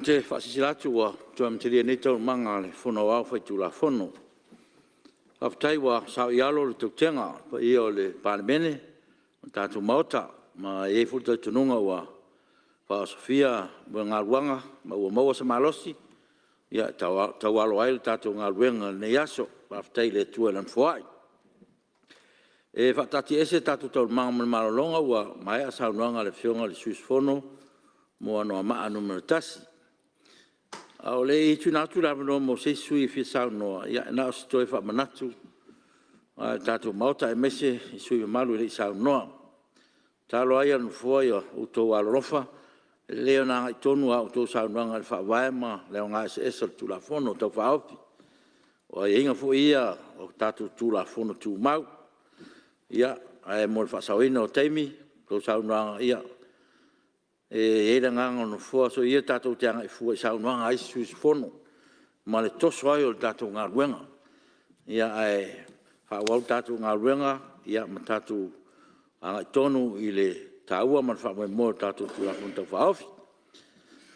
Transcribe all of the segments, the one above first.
te faasilasila atu ua toe amatalia nei Taualumaga a le Fono Aoao Faitulafono. Faafetai ua saoialo le tautega a le paia o le Palemene ma le tatou Maota, ma e i ai foi le talitonuga ua faaosofia moegaluaga ma ua maua se malosi e taualo ai le tatou galuega i lenei aso. Faafetai i le Atua i Lana foai. E faataatiaese tatou Taualumaga mo le malologa ua maea saunoaga a le Afioga i le sui usufono mo Anoamaa 1. A o le i tuuina atu le avanoa mo se isi sui usufono e fia saunoa, ia na o se toe faamanatu lava i le tatou Maota aemaise i sui usufono mamalu e le i saunoa. O le tatalo lava ia a le Nofoa ia outou alolofa, e lelei ona agai tonu a outou saunoaga i le Faavae ma le aoga eseese o le Tulafono Tau Faaofi. O aiaiga foi ia o tatou Tulafono Tumau. Ae mo le faasaoina o le taimi a outou saunoaga, ia, e i ai le agaga o le Nofoa, soia tatou te agai fua i saunoaga a isi sui usufono ma le toso ai o le tatou galuega. Ae faaauau le tatou galuega ma tatou agai tonu i le taua ma le faamoemoe o le tatou Tulafono Tau Faaofi.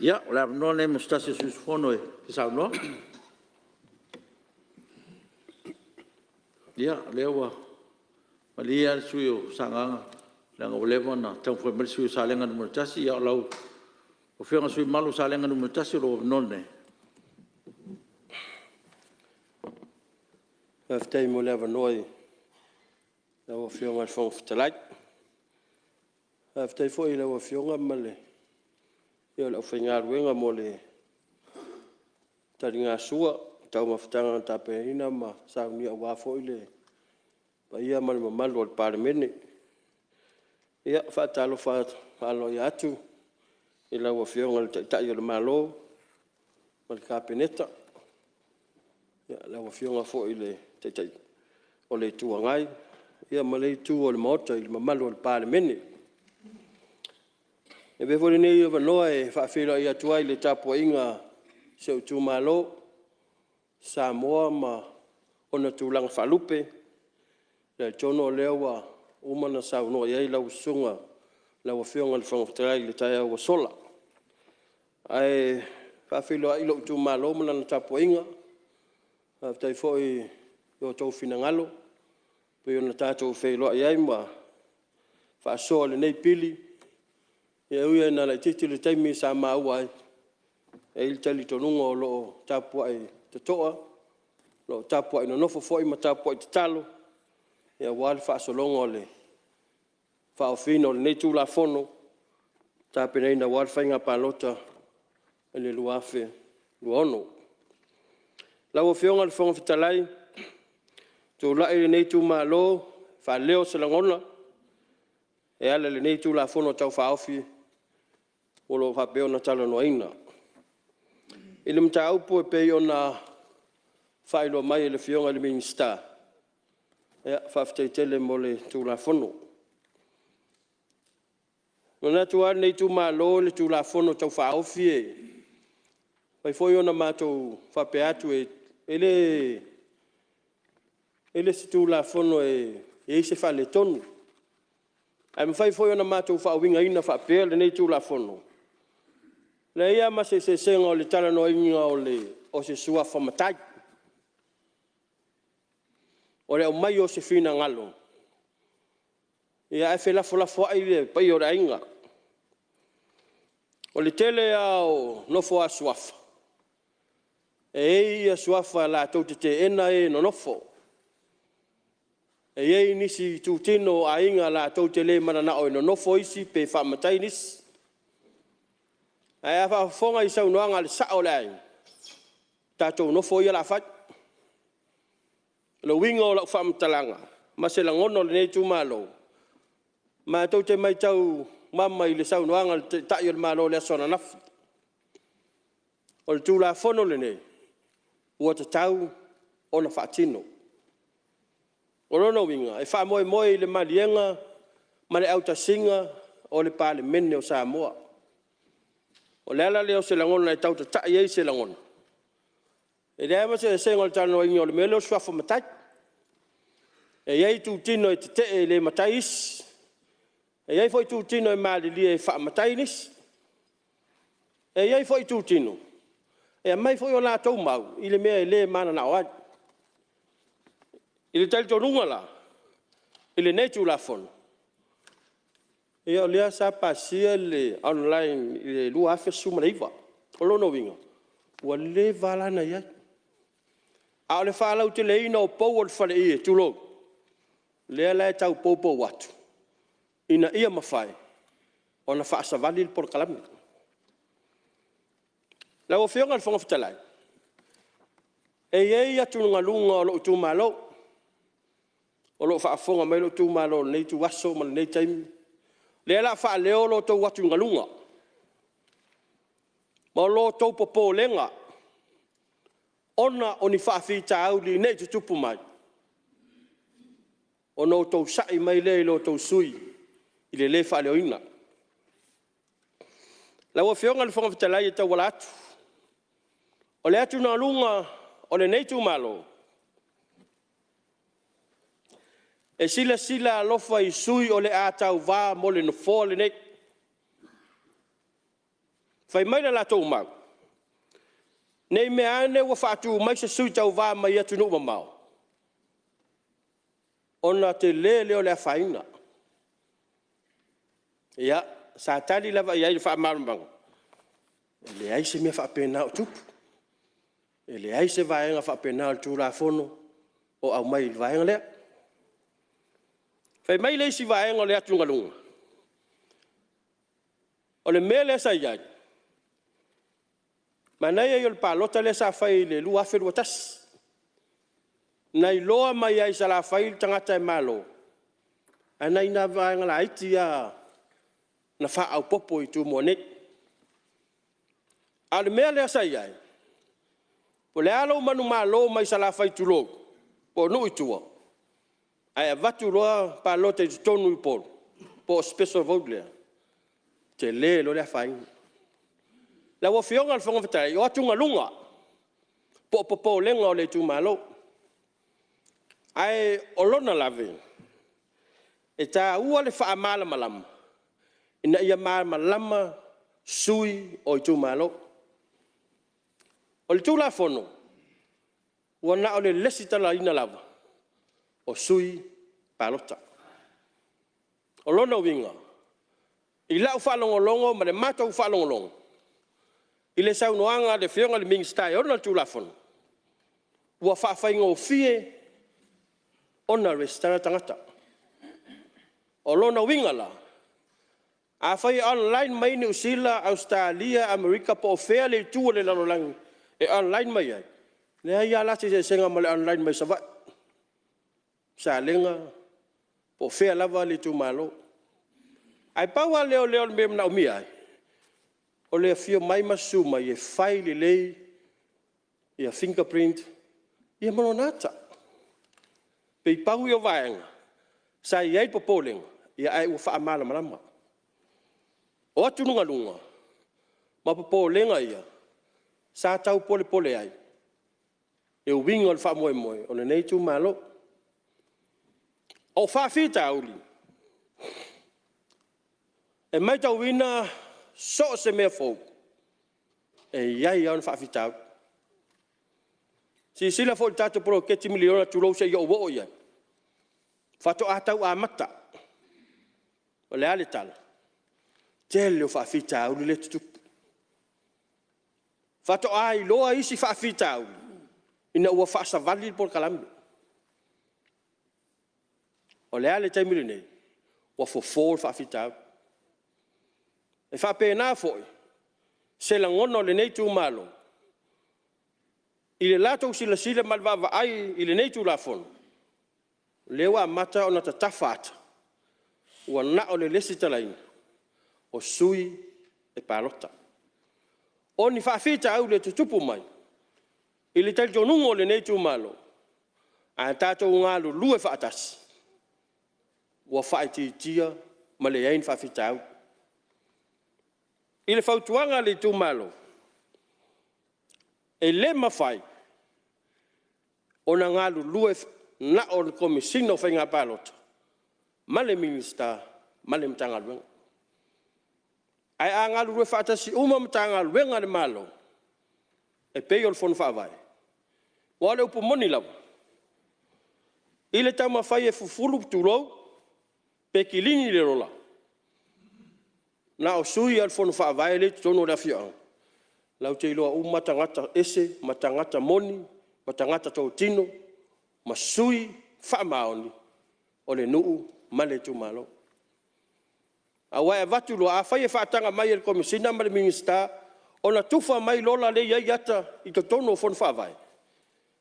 Ia, o le avanoa lenei mo se tasi o sui usufono e fia saunoa. Ia, o lea ua malie lava le sui usufono mo Sagaga leaga ua leva ona taumafai mai le sui usufono mo Salega 1. Ia o lau Afioga i le sui usufono mamalu mo Salega 1, o lou avanoa lenei. Faafetai mo le avanoa i lau Afioga i le Fofoga Fetalai. Faafetai foi i lau Afioga ma le paia o le aufaigaluega mo le taligasua, taumafataga na tapenaina ma saunia aua foi le paia ma le mamalu o le Palemene. E faatalofa aloaia atu i lau Afioga i le Taitai o le Malo ma le Kapeneta, lau Afioga foi i le Taitai o le Itu Agai ma lea itu o le Maota i le mamalu o le Palemene. E avea foi lenei avanoa e faafeiloai atu ai i le tapuaiga a si ou Itumalo Samoa ma ona tulaga faalupe. E talitonu o lea ua uma ona saunoa i ai lau Susuga lau Afioga i le Fofoga Fetalai i le taeao ua sola. Ae faafeiloai lou Itumalo ma lana tapuaiga, faafetai foi i lo outou finagalo pei ona tatou feiloai ai ma faasoa i lenei Tulafono. E ui lava ina laitiiti le taimi sa maua ai, e i ai le talitonuga o lo o tapuai totoa, o lo o tapuai nonofo foi ma tapuai tatalo aua le faasologa o le faaofiina o lenei Tulafono ua tapenaina aua le Faiga Palota i le 2026. Lau Afioga i le Fofoga Fetalai, e tulai lenei Itumalo e faaleo se lagona e ala i lenei Tulafono Tau Faaofi o lo o faapea ona talanoaina. I le mataupu e pei ona faailoa mai e le Afioga i le Minisita, faafetai tele mo le Tulafono. E manatu lava lenei Itumalo o le Tulafono Tau Faaofi e mafai foi ona matou faapea atu, e le o se Tulafono e i ai se faaletonu. Ae mafai foi ona matou faauigaina faapea lenei Tulafono, e leai lava ma se eseesega o le talanoaina o se Suafa Matai. O le aumai o se finagalo ae felafolafoai le paia o le aiga. O le tele lava o nofo a Suafa e i ai Suafa latou te teena e nonofo. E i ai nisi itutino o aiga latou te le mananao e nonofo isi pe faamatai nisi. Ae a faafofoga i saunoaga a le Sa'o o le aiga, o tatou nofo ia o le a fai. O le uiga o lau faamatalaga ma se lagona o lenei itumalo, matou te matau mama i le saunoaga a le Taitai o le Malo i le aso ananafi. O le Tulafono lenei ua tatau ona faatino. O lona uiga e faamoemoe i le maliega ma le autasiga o le Palemene o Samoa. O le ala lea o se lagona e tau tatai ai se lagona, e leai lava ma se eseesega o le talanoaina o le mea lea o le Suafa Matai. E i ai itutino e tete'e e le matai isi, e i ai foi itutino e malilie e faamatai nisi. E i ai foi itutino e aumai foi a latou mau i le mea e le mananao ai. I le talitonuga la i lenei Tulafono, ia o lea sa pasia le online i le 2019. O lona uiga ua leva la ona i ai. A o le faalauteleina o pou o le faleie, tulou, lea la e tau poupou atu ina ia mafai ona faasavali le polokalame. Lau Afioga i le Fofoga Fetalai, e i ai atugaluga o lou itumalo, o lo o faafofoga mai lou itumalo i lenei ituaso ma lenei taimi. O lea o le a faaleo lo outou atugaluga ma lo outou popolega ona o ni faafitauli ne i tutupu mai ona outou sa'i mai lea i lo outou sui usufono i le lē faaleoina. Lau Afioga i le Fofoga Fetalai e tauala atu, o le atugaluga o lenei itumalo, e silasila alofa i sui usufono o le a tauva mo le Nofoa lenei. Fai mai le latou mau, ne i meaane ua faatu mai se sui tauva mai atunuu mamao ona tele lea o le afaina. Ia, sa tali lava i ai i le faamalamalamaga, e leai se mea faapena o tupu, e leai se vaega faapena o le Tulafono o aumai i le vaega lea. Fai mai le isi vaega o le atugaluga, o le mea lea sa i ai, manaia ia o le palota lea sa fai i le 2021, na iloa mai lava i Salafai le tagata e malo, ae nai na vaega laiti lava na faaopoopo i Tumua nei. A o le mea lea sa i ai, po o le a lou manumalo mai Salafai tulou, po o Nuu i tua, ae avatu loa palota i totonu i Upolu po o special vote lea, tele loa le afaina. Lau Afioga i le Fofoga Fetalai, o atugaluga po o popolega o le itumalo. Ae o lona lave, e taua le faamalamalama ina ia malamalama sui usufono o itumalo. O le Tulafono, ua na o le resitalaina lava o sui palota. O lona uiga i lau faalogologo ma le matou faalogologo i le saunoaga a le Afioga i le Minisita e ona le Tulafono, ua faafaigofie ona resitala tagata. O lona uiga la, afai e online mai Niu Sila, Ausetalia, Amerika po o fea le itu o le lalolagi e online mai ai, e leai lava la se eseesega ma le online mai Savaii, Salega po o fea lava le itumalo. Ae pau lava leoleo i le mea e manaomia ai, o le afio mai ma susu mai e fai lelei ia fingerprint ma lona ata. E pei pau ia o vaega sa i ai le popolega ae ua faamalamalama. O atugaluga ma popolega ia sa tau polepole ai le uiga o le faamoemoe o lenei itumalo. O faafitauli e maitauina so o se mea fou e i ai lava ona faafitauli. Silasila foi i le tatou poloketi miliona tulou, seia ou oo i ai, faatoa tau amata. O le a le tala? Tele o faafitauli lea e tutupu. Faatoa iloa isi faafitauli ina ua faasavali le polokalame. O le a le taimi lenei? Ua fofo le faafitauli. E faapena foi se lagona o lenei itumalo i le latou silasila ma le vaavaai i lenei Tulafono, lea ua amata ona tatafa ata ua na o le resitalaina o sui e palota. O ni faafitauli e tutupu mai, i le talitonuga o lenei itumalo, a tatou galulue faatasi, ua faaitiitia ma leai ni faafitauli. I le fautuaga a le itumalo, e le mafai ona galulue na o le Komesina o Faiga Palota ma le Minisita ma le Matagaluega. Ae a galulue faatasi uma Matagaluega a le Malo e pei o le Fono Faavae. Aua o le upu moni lava, i le taumafai e fufulu, tulou, pe kilini le lola, na o sui lava o le Fono Faavae lea e i totonu o le afioaga latou te iloa uma lava tagata ese ma tagata moni ma tagata totino ma sui faamaoni o le nuu ma le itumalo. Aua e avatu loa, afai e faataga mai e le Komesina ma le Minisita ona tufa mai lola lea e i ai ata i totonu o Fono Faavae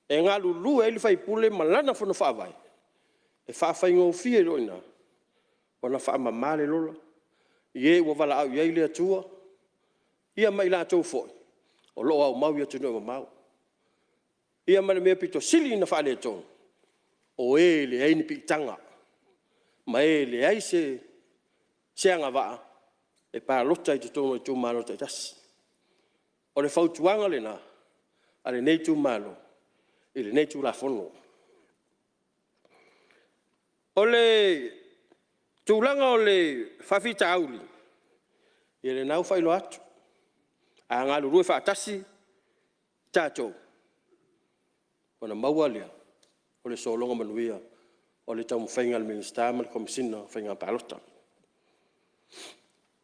e galulue ai le faipule ma lana Fono Faavae e faafaigofie ai loa i ina ona faamama le lola i e ua valaau i ai le Atua ia ma i latou foi o lo o aumau i atunuu e mamao. Ia ma le mea pito sili ona faaletonu, o e e leai ni piitaga ma e leai se agavaa e palota i totonu o itumalo taitasi. O le fautuaga lena a lenei itumalo i lenei Tulafono. O le tulaga o le faafitauli, ia lena ua faailoa atu, a galulue faatasi tatou ona maua lea o le sologa manuia o le taumafaiga a le Minisita ma le Komesina o Faiga Palota.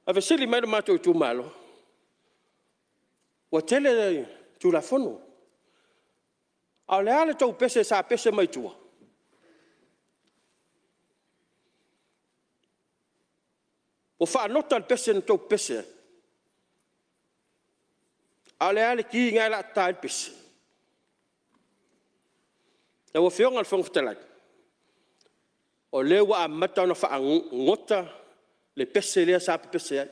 Ae fesili mai le matou itumalo, ua tele Tulafono, a o le a le tou pese sa pese mai tua? Ua faanota le pese na tou pepese ai? A o le a le ki lena o le a ta ai le pese? Lau Afioga i le Fofoga Fetalai, o lea ua amata ona faanota le pese lea sa pepese ai.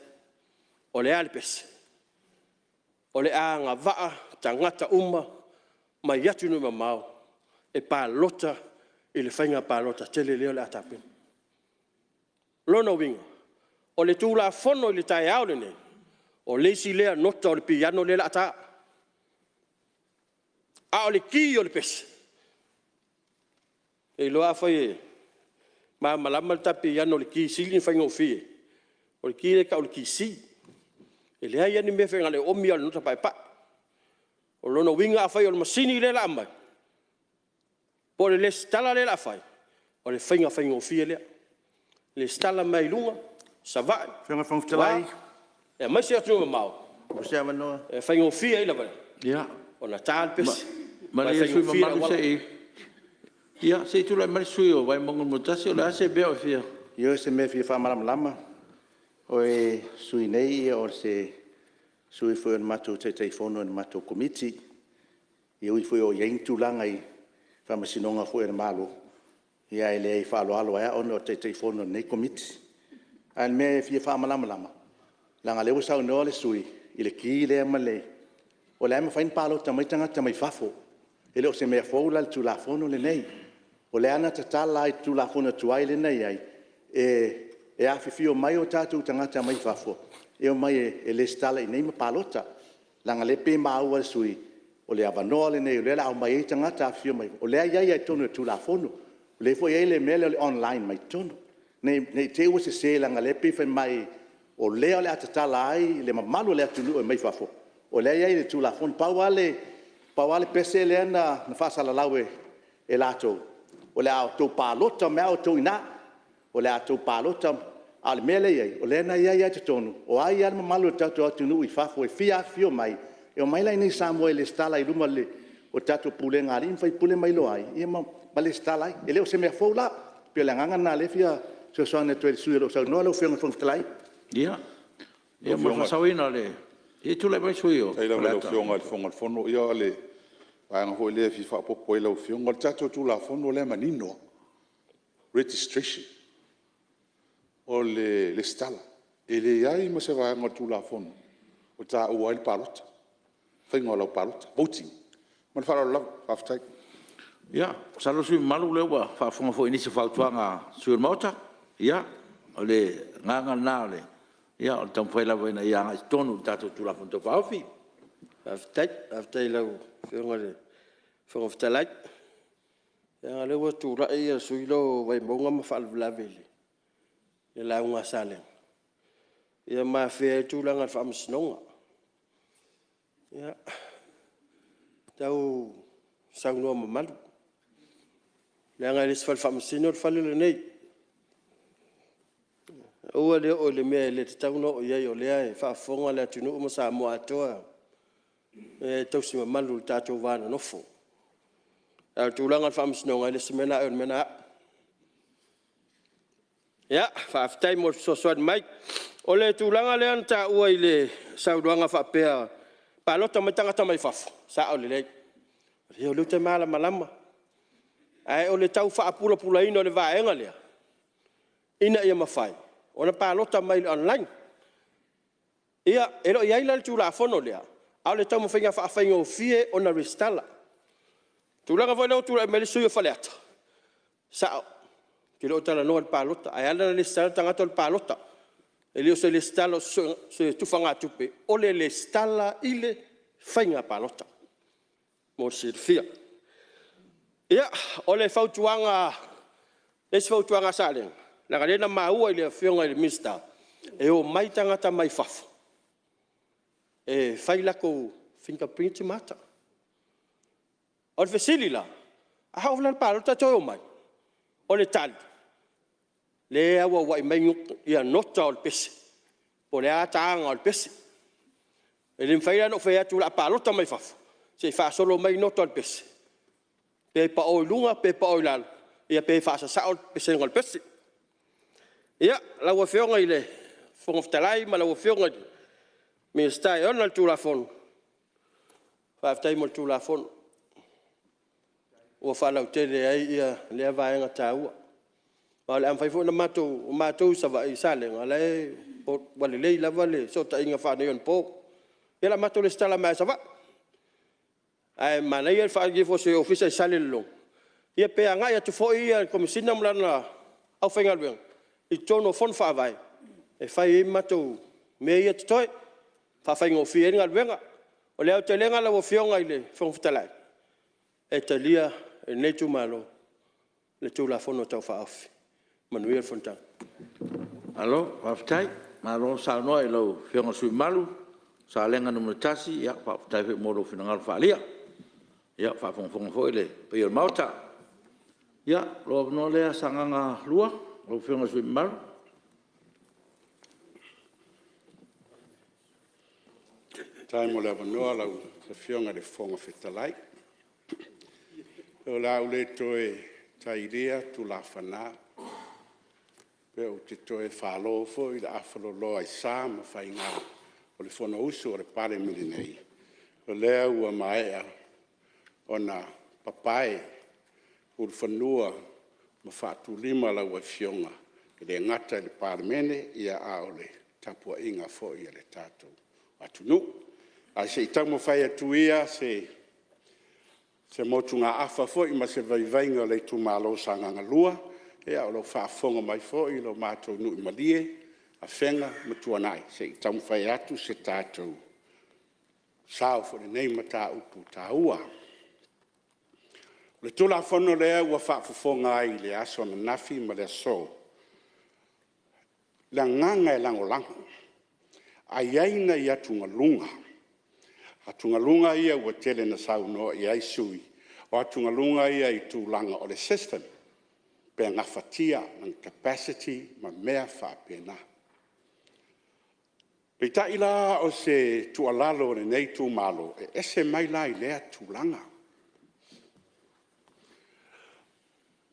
O le a le pese? O le a agavaa tagata uma mai atunuu e mamao e palota i le Faiga Palota tele lea o le a tapena. O lona uiga, o le Tulafono i le taeao lenei, o le isi lea nota o le piano lea o le a ta. A o le ki o le pese, ou te iloa afai e malamalama le ta piano i le ki e sili ona faigofie, o le ki lea e tau o le ki C. E leai lava ni mea e faia na o le oomi lava o le nota paepae. O lona uiga afai o le masini lea o le a aumai po o le resitala lea o le a fai, o le faiga faigofie lea, resitala mai lava i luga, Savaii, Lau Afioga i le Fofoga tua, Fetalai… aemaise atunuu e mamao Maua se avanoa? E faigofie ai lava ona ta le pese ma e Malie le sui faigofie usufono mamalu auala. se i tulai mai le sui usufono mo Vaimauga 1. O le a se mea o e fia… Ioe, o se mea e fia faamalamalama. O le sui usufono nei o se sui foi o le matou Taitaifono o le matou Komiti. E ui foi o i ai ni tulaga i Faamasinoga foi a le Malo, ae leai e faaaloalo ai lava ona o le Taitaifono o lenei Komiti. A o le mea e fia faamalamalama, leaga o lea ua saunoa le sui usufono i le ki lea ma le… O la e mafai ona palota mai tagata mai fafo. E le o se mea fou la le Tulafono lenei. O lea na tatala lava i le Tulafono tuai lea na i ai e afifio mai o tatou tagata mai fafo e omai e resitala i inei ma palota. Leaga o lea e pei e maua e le sui usufono o le avanoa lenei o lea o le a omai ai tagata afifio mai. O lea e i ai lava i totonu o le Tulafono. O lea foi e i ai le mea lea o le online mai totonu. Ne i te i ua sese leaga o lea e pei e fai mai o lea o le a tatala ai le mamalu o le atunuu e omai fafo. O lea e i ai i le Tulafono. Pau lava le pese lea na faasalalau e latou, o le a outou palota mai lava outou i ina, o le a outou palota… A o le mea lea e i ai, o lea na i ai lava i totonu, o ai lava le mamalu o le tatou atunuu i fafo e fia afifio mai, e omai la i Samoa e resitala i luma o le tatou pulega a alii ma faipule ma iloa ai ma resitala ai. E le o se mea fou la. E pei o le agaga lena o lea e fia fesoasoani atu ai i le sui usufono o lo o saunoa lau Afioga i le Fofoga Fetalai. Ia, mo le faasaoina o le… Se i tulai mai le sui usufono mo Faafetai lava i lau Faleata. Afioga i le Fofoga Fetalai. Ia o le vaega foi lea e fia faaopoopo i ai lau Afioga. O le tatou Tulafono lea e manino lava, Registration o le resitala. E leai ma se vaega o le Tulafono o taua ai le palota, le faiga o lau palota, voting. Ma le faaaloalo lava. Faafetai. Ia, masalo le sui usufono mamalu o lea ua faafofoga foi i nisi o fautuaga a sui usufono o le Maota. Ia, o le agaga lena o le taumafai lava ina ia agai tonu i le tatou Tulafono Tau Faaofi. Faafetai. Faafetai i lau Afioga i le Fofoga Fetalai. Leaga o lea ua tulai le sui usufono lea o Vaimauga ma faalavelave i le lauga a Salega. Ma afea ai le tulaga o le Faamasinoga. Ia, tau saunoa mamalu leaga e le o se Fale Faamasino le fale lenei. Aua le oo i le mea e le tatau ona oo i ai o lea e faafofoga le atunuu ma Samoa atoa e tausi mamalu i le tatou va nonofo. A o le tulaga i le Faamasinoga e le o se mea lena a oe o le mea lena a au. Ia, faafetai mo le fesoasoani mai. O le tulaga lea na taua i le saunoaga faapea e palota mai tagata mai fafo, e sao lelei. Ia o lea ou te malamalama ae o le tau faapulapulaina o le vaega lea ina ia mafai ona palota mai i le online. Ia, e le o i ai la i le Tulafono lea a o le taumafaiga e faafaigofie ona resitala. O le tulaga foi lea ua tulai mai ai le sui usufono o Faleata, e sao, ou te le o talanoa i le palota. Ae ala ona resitala le tagata o le palota. E le o se resitala o se tufagatupe o le resitala i le faiga palota mo le silafia. Ia, o le fautuaga le isi fautuaga a Salega leaga o lea na maua i le Afioga i le Minisita e omai tagata mai fafo e fai latou fingerprints ma ata. O le fesili la; a oo la i le palota e toe omai? O le tali, lea e auauai mai nota o le pese po o le a taina o le pese. E le mafai la ona ou fai atu o le a palota mai fafo se i faasolo mai nota o le pese, pe pao i luga pe pao i lalo ia pe faasasao le pesega o le pese. Ia, lau Afioga i le Fofoga Fetalai ma lau Afioga i le Minisita e ona le Tulafono, faafetai mo le Tulafono ua faalautele ai lea vaega taua. Ma o le a mafai foi ona matou… O matou i Savaii i Salega ua lelei lava le fesootaiga faaneionapo. Ia o le a matou resitala mai lava i Savaii. Ae manaia le ave ifo o se ofisa i Salelologa ia pe agai atu foi le Komesina ma lana aufaigaluega i totonu o Fono Faavae e fai ai matou mea ia e totoe e faafaigofie ai le galuega. O le aotelega lau Afioga i le Fofoga Fetalai, e talia e lenei itumalo le Tulafono Tau Faaofi. Manuia le fonotaga. Malo faafetai, malo saunoa i lau Afioga i le sui usufono mamalu mo Salega 1, faafetai foi mo lou finagalo faaalia. Ia ua faafogafoga foi le paia o le Maota. Ia o lou avanoa lea Sagaga 2 lau Afioga i le sui usufono mamalu. Faafetai mo le avanoa lau Afioga i le Fofoga Fetalai. O le a ou le toe tailia tulafana pe ou te toe falo foi le afaloloa i sa ma faiga o le Fonousu a le Palemene nei, o lea ua maea ona papae ulufanua ma faatulima lau Afioga, e le gata i le Palemene, a o le tapuaiga foi a le tatou atunuu. Ae se i taumafai atu ia se motugaafa foi ma se vaivaiga o le itumalo o Sagaga 2, o lo o faafofoga mai foi lo matou nuu i Malie, Afega ma Tuanai, se i taumafai atu se tatou sao foi i lenei mataupu taua. O le Tulafono lea ua faafofoga ai i le aso ananafi ma le aso, o le agaga e lagolago, ae i ai nai atugaluga, atugaluga ia ua tele ina saunoa i ai sui usufono, o atugaluga ia i tulaga o le system, pe gafatia lona capacity ma mea faapena. Peitai la o se tuualalo a lenei itumalo, e ese mai la i lea tulaga.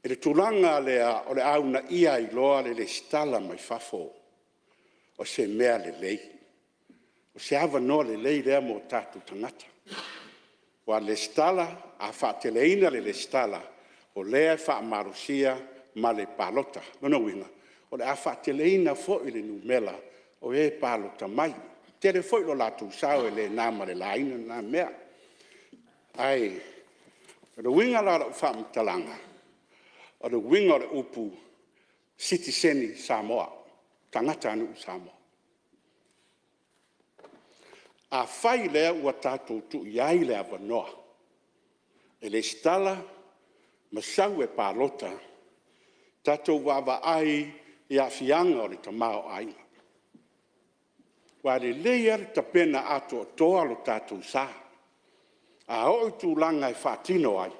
I le tulaga lea o le a uunaia ai loa le resitala mai fafo, o se mea lelei, o se avanoa lelei lea mo tatou tagata. Aua a resitala, a faateleina le resitala, o lea e faamalosia ma le palota. O lona uiga, o le a faateleina foi le numera o e palota mai. E tele foi lo latou sao e le na ma le laina lena mea. Ae o le uiga la o lau faamatalaga, o le uiga o le upu sitiseni Samoa, tagatanuu Samoa. Afai lea ua tatou tuu i ai le avanoa e resitala ma sau e palota, tatou vaavaai i aafiaga o le tamaoaiga. Aua e lelei lava le tapena atoatoa lo tatou sa. A oo i tulaga e faatino ai,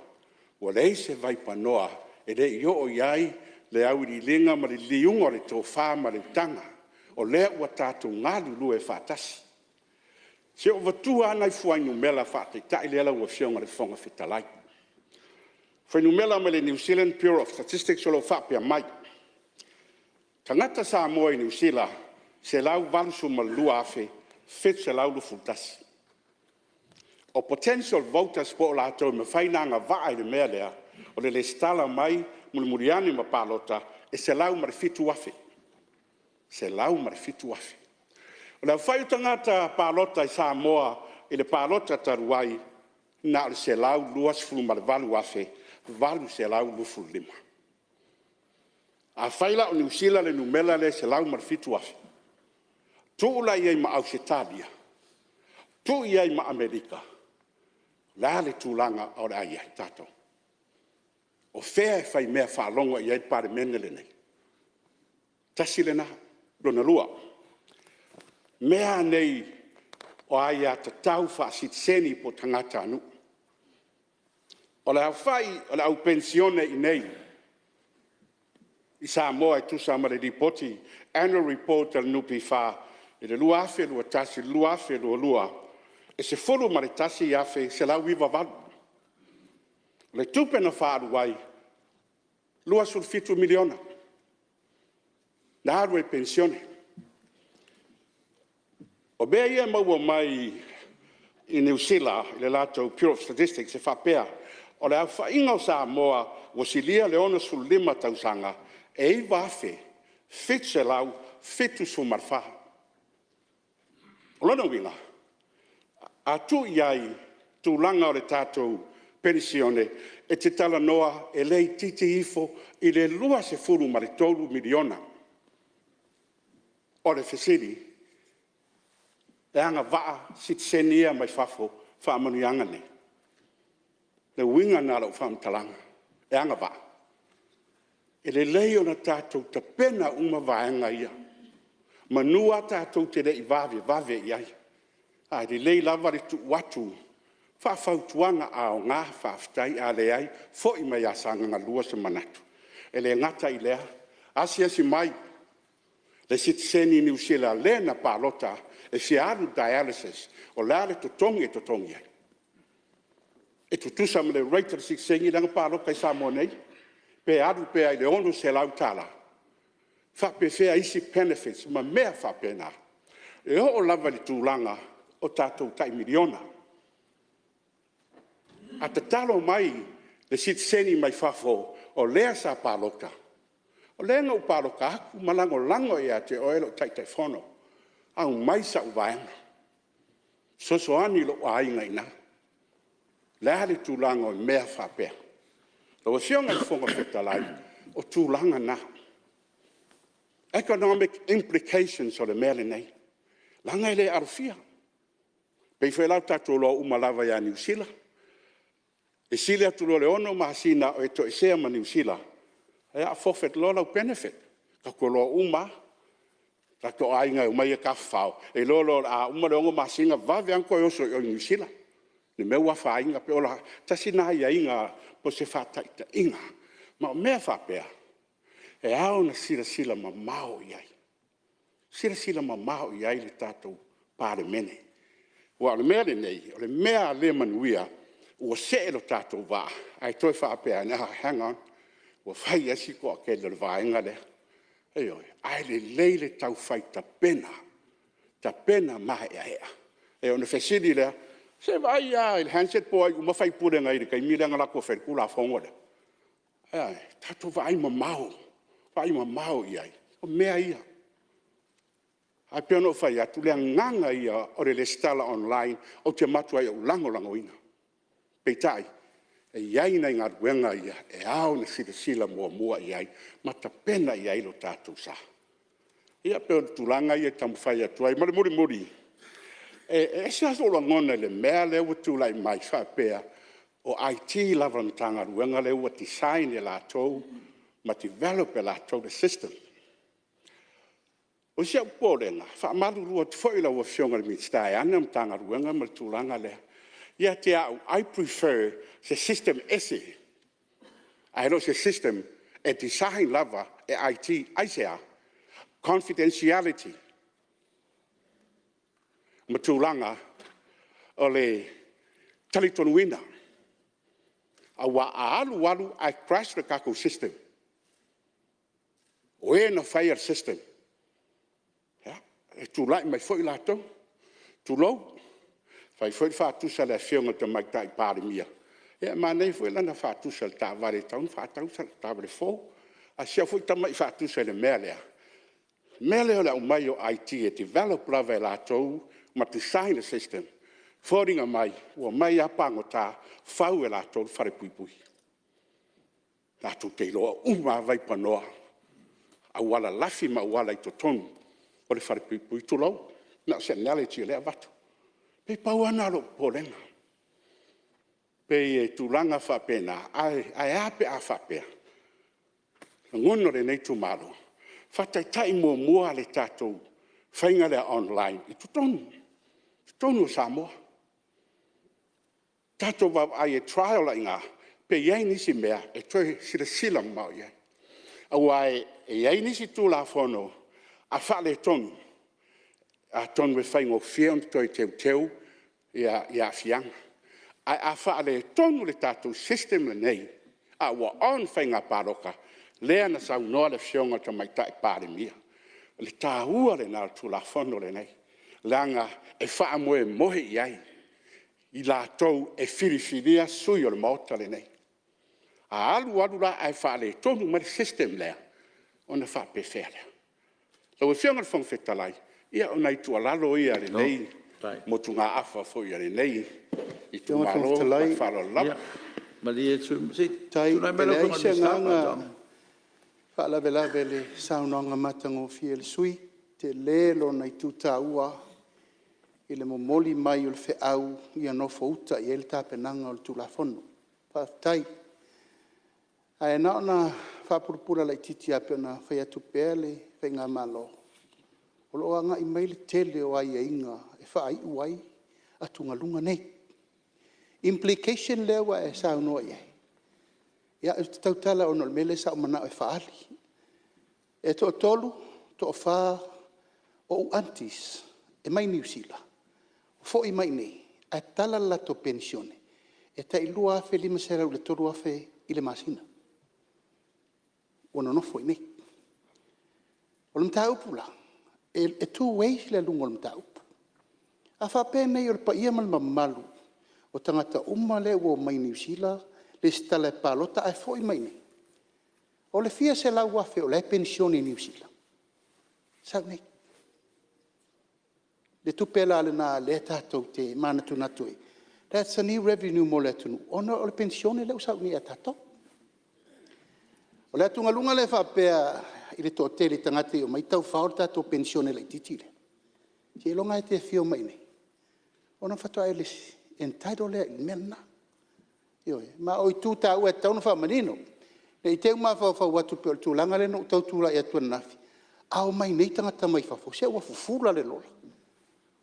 ua leai se vaipanoa e le i oo i ai le auiliiliga ma le liliuga o le tofa ma le utaga. O lea ua tatou galulue faatasi. Se i ou avatua lava nai fuainumera faataitai ia lau Afioga i le Fofoga Fetalai. O fuainumera mai le New Zealand Bureau of Statistics o lo o faapea mai, tagata Samoa i Niu Sila, 182,721. O potential voters po o latou e mafai ona agavaa i le mea lea o le resitala mai mulimuli ane ma palota, e 107,000. 107,000. O le aofai o tagata palota i Samoa i le palota talu ai, na o le 128,825. Afai la o Niu Sila le numera lea e 107,000, tuu la i ai ma Ausetalia, tuu i ai ma Amerika, o le a le tulaga o le a i ai tatou? O fea e faimea faalogo i ai le Palemene lenei? Tasi lena. Lona lua, o mea lava nei o aiatatau faasitiseni po o tagatanuu. O le aofai o le au penisione i inei i Samoa e tusa ma le lipoti, Annual Report a le NPF i le 2021/2022, e 11,198. O le tupe na faaalu ai, $27 miliona na alu ai i penisione. O mea ia e maua mai i Niu Sila i le latou Bureau of Statistics e faapea, o le aofaiga o Samoa ua silia le 65 tausaga, e 9,774. O lona uiga, a tuu i ai i tulaga o le tatou penisione, e te talanoa e le itiiti ifo i le $23 miliona. O le fesili, e agavaa sitiseni ia mai fafo i faamanuiaga nei? O le uiga lena o lau faamatalaga, e agavaa? E lelei ona tatou tapena uma vaega ia, manu tatou te le i vavevave i ai, ae lelei lava le tuu atu faafautuaga, a aoga faafetai, a leai foi mai ia Sagaga 2 se manatu. E le gata i lea, asiasi mai le sitiseni Niu Sila le na palota e fia alu i le dialysis, o le a le totogi e totogi ai? E tutusa ma le rate a le sitiseni lea na palota i Samoa nei? Pe alu pea i le $600? E faapefea isi benefits ma mea faapena? E oo lava i le tulaga o tatou tai miliona. A tatalo mai le sitiseni mai fafo o lea sa palota, o lea na ou palota atu ma lagolago ia te oe lou Taitaifono, aumai sau vaega e fesoasoani i lou aiga i ina. O le a le tulaga o mea faapea? Lau Afioga i le Fofoga Fetalai, o tulaga na, economic implications o le mea lenei, leaga e le alofia. E pei foi la ua tatou iloa uma lava ia Niu Sila, e sili atu loa i le 6 masina o e toesea ma Niu Sila, o le a forfeit loa lau benefit. Tatou te iloa uma lava, o tatou aiga e omai e tafafao, e iloa loa o le a uma le 6 masina, vave lava ona toe oso i Niu Sila ne i mea ua afaina. Tasi lena aiaiga mo se faataitaiga, ma o mea faapea, e ao ona silasila mamao i ai, silasila mamao i ai le tatou Palemene. Aua o le mea lenei, o le mea a le manuia, ua see lo tatou vaa ae toe faapea ane, hang on, ua fai lava si toatele o le vaega lea. Ioe. Ae lelei le taufai tapena, tapena maeaea. Ona fesili lea, se i vaai lava i le Hansard po o ai uma sui usufono na i ai i le taimi lea na o latou faia ai le Tulafono lea? Ioe. Tatou vaaimamao, vaaimamao i ai, o mea ia. Ae pei ona ou fai atu, o le agaga ia o le resitala online ou te matuai ou lagolagoina. Peitai, e i ai nai galuega ia e ao ona silasila muamua i ai ma tapena i ai lo tatou sa. Ia pei o tulaga ia e taumafai atu ai. Ma le mulimuli, e ese lava sou lagona i le mea lea ua tulai mai faapea o IT lava a le Matagaluega lea ua design e latou ma develop e latou le system. O si ou popolega, e faamalulu atu foi i lau Afioga i le Minisita e ana le Matagaluega ma le tulaga lea, ia te au, I prefer se system ese ae le o se system e design lava e IT. Aisea? Confidentiality ma tulaga o le talitonuina. Aua a alu alu ae crash le tatou system, o e na faia le system, ia, e tulai mai foi latou, tulou. Na fai foi le faatusa a le Afioga i le Tamaitai Palemia, ia e manaia foi lana faatusa i le taavale e tatau ona faatau sana taavale fou. A o si au foi tamai faatusa i le mea lea, o le mea lea o le aumai o IT e develop lava e latou ma design le system, e foliga mai ua omai lava pagota fau e latou le falepuipui. Latou te iloa uma lava vaipanoa, auala lafi ma auala i totonu o le falepuipui, tulou. Na o se analogy o lea e avatu. E pei na pau lava lena o lou popolega, pei e tulaga faapena, ae a pe a faapea, o lagona o lenei itumalo, faataitai muamua le tatou faiga lea online i totonu o Samoa. Tatou vaavaai e trial ai i ina pe i ai nisi mea e toe silasila mamao i ai. Aua e i ai nisi Tulafono a faaletonu, atonu e faigofie ona toe teuteu aafiaga. Ae a faaletonu le tatou system lenei a ua on faiga palota, lea na saunoa le Afioga i le Tamaitai Palemia, o le taua lena o le Tulafono lenei, leaga e faamoemoe i ai i latou e filifilia sui o le Maota lenei. A alu alu la ae faaletonu mai le system lea, ona faapefea lea? Lau Afioga i le Fofoga Fetalai, ia o nai tuualalo ia a lenei motugaafa foi a lenei itumalo. Ma le faaaloalo lava. Malie le sui usufono, se i tulai mai lau Afioga i le Minisita o Faatoaga. E faalavelave i le saunoaga matagofie a le sui usufono, e tele lona itu taua i le momoli mai o le feau ia nofouta i ai le tapenaga o le Tulafono. Faafetai. Ae na ona faapulapula laitiiti lava pei ona fai atu pea le faigamalo, o lo o agai mai le tele o aiaiga e faaiu ai atugaluga nei. Implication lea ua e saunoa i ai, ia ou te tautala ona o le mea lea sa ou manao e faaali. E toatolu, toafa ou aunties e mai Niu Sila, foi mai i inei ae tala le latou penisione e tai $2,500 i le $3,000 i le masina ua nonofo i inei. O le mataupu la, e two ways le aluga o le mataupu. A faapea nei o le paia ma le mamalu o tagata uma lea ua omai mai Niu Sila resitala e palota ae foi mai i inei, o le fia selau afe o la e penisione i Niu Sila, sau i inei. Le tupe la lena o lea tatou te manatunatu i ai, that's a new revenue mo le atunuu ona o le penisione lea ua sau nei ia tatou. O le atugaluga lea faapea i le toatele o tagata e omai taufao le tatou penisione laitiiti lea, seiloga lava e te afio mai i inei ona faatoa e entitle lea i le mea lena. Ioe. Ma o itu taua e tatau ona faamanino, ne i te i ua mafaufau atu pei o le tulaga lea na ou tau tulai atu ai ananafi, a omai nei tagata mai fafo, se ua fufula le lola.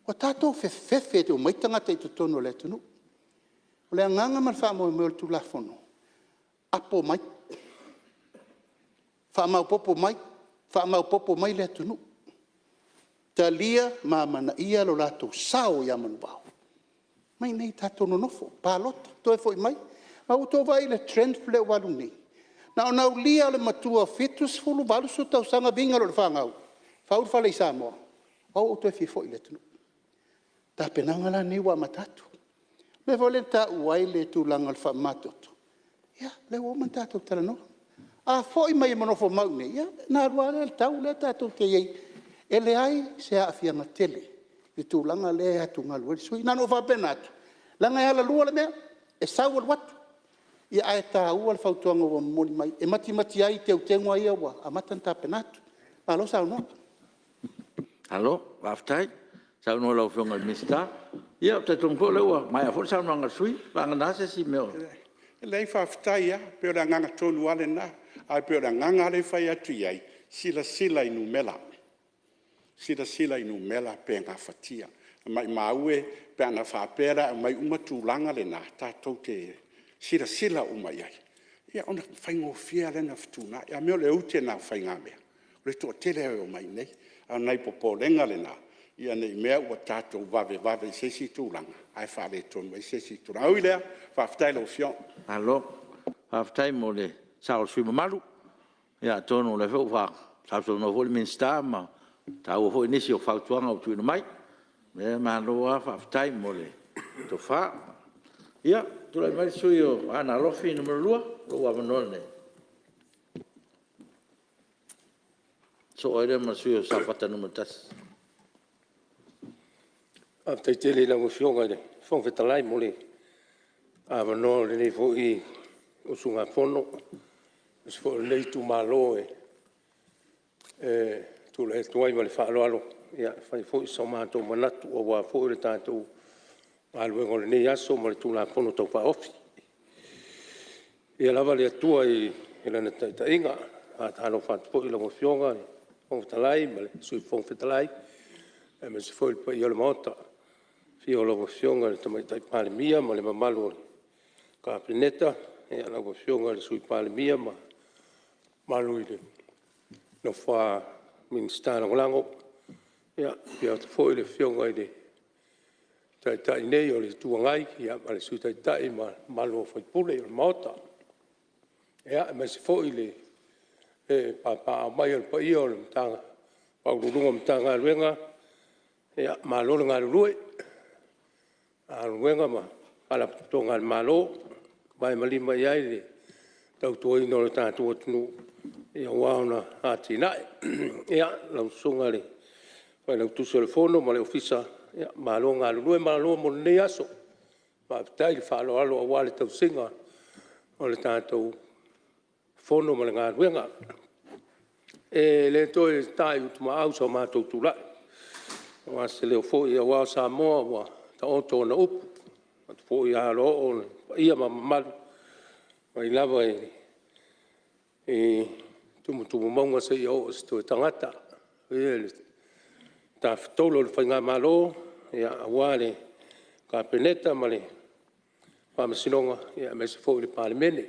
Ua tatou fefefe e omai tagata i totonu o le atunuu. O le agaga ma le faamoemoe o le Tulafono, apo mai, faamaopoopo mai, faamaopoopo mai le atunuu, talia ma amanaia lo latou sao ia manuvao. Omai i inei tatou nonofo, palota, toe foi mai. A ua outou vaai i le trend lea ua alu nei? Na ona aulia lava o le matua 70, 80 tausaga viga loa i le fanau, fau le fale i Samoa, o au ua ou toe fia foi i le atunuu. O tapenaga la lenei ua amata atu. O le mea foi lea na taua ai le tulaga o le faamamatoto, ia lea ua uma ona tatou talanoa. A foi mai e nofomau i inei, ia ona alu lava lea i le tau lea tatou te i ai. E leai se aafiaga tele i le tulaga lea e atugalu ai le sui usufono. Na ona ou faapena atu, leaga e alalua le mea, e sau alu atu. Ae taua le fautuaga ua momoli mai e matimati ai teuteuga ia ua amata ona tapena atu. Malo saunoa. Malo faafetai saunoa i lau Afioga i le Minisita. Ia ou te talitonu foi o lea ua maea foi le saunoaga a le sui usufono, vagana se isi mea o… Leai, faafetai lava. E pei o le agaga tonu lava lena. Ae pei o le agaga lea e fai atu i ai, silasila i numera. Silasila i numera pe gafatia. Maumau e pe ana faapea e aumai uma tulaga na tatou te silasila uma i ai, ia ona faigofie lava lea ona fetuunai. A mea o le ute lena o faigamea, o le toatele e omai i inei. A o nai popolega na, ne i mea ua tatou vavevave i se isi tulaga ae faaletonu ai se isi tulaga. Ae ui i lea, faafetai i lau Afioga. Malo faafetai mo le sao o le sui usufono mamalu. Ia atonu o lea foi ua sausaunoa foi le Minisita ma taua foi nisi o fautuaga ua tuuina mai. O le mea lea, malo lava faafetai mo le tofa. Ia, tulai mai le sui usufono mo Aana Alofi 2, o lou avanoa lenei. Sosoo ai lea ma le sui usufono mo Safata 1. Faafetai tele i lau Afioga i le Fofoga Fetalai mo le avanoa o lenei foi usugafono aemaise foi o lenei itumalo e tulai atu ai ma le faaaloalo e fai foi so matou manatu aua foi le tatou galuega o lenei aso ma le Tulafono Tau Faaofi. Viia lava le Atua i Lana taitaiga. E faatalofa atu foi i lau Afioga i le Fofoga Fetalai ma le Sui Fofoga Fetalai aemaise foi le paia o le Maota, i le afio o lau Afioga i le Tamaitai Palemia ma le mamalu o le Kapeneta, lau Afioga i le Sui Palemia ma le mamalu i le nofo a Minisita Lagolago. Ia, afio atu foi le Afioga i le Taitai nei o le Itu Agai ma le Sui Taitai ma le mamalu o sui usufono o le Maota. Ia, aemaise foi le papaaao mai o le paia o Ofisa Sili o Pulega o Matagaluega, malo le galulue i Matagaluega ma Faalapotopotoga a le Malo ua vae ma lima i ai le tautuaina o le tatou atunuu aua ona atinae. Ia, lau Susuga i le Failautusi o le Fono ma le Ofisa, malo galulue, malo mo lenei aso. Faafetai le faaaloalo aua le tausiga o le tatou Fono ma le galuega. E le toe ta i utumaau so matou tulai aua se leo foi aua o Samoa ua taoto ona upu, ua taoto foi a alaoo paia ma mamalu mai lava i tumutumu mauga seia oo i se toe tagata. Le paia i le Tafatolu o le Faigamalo aua le Kapeneta ma le Faamasinoga aemaise foi le Palemene.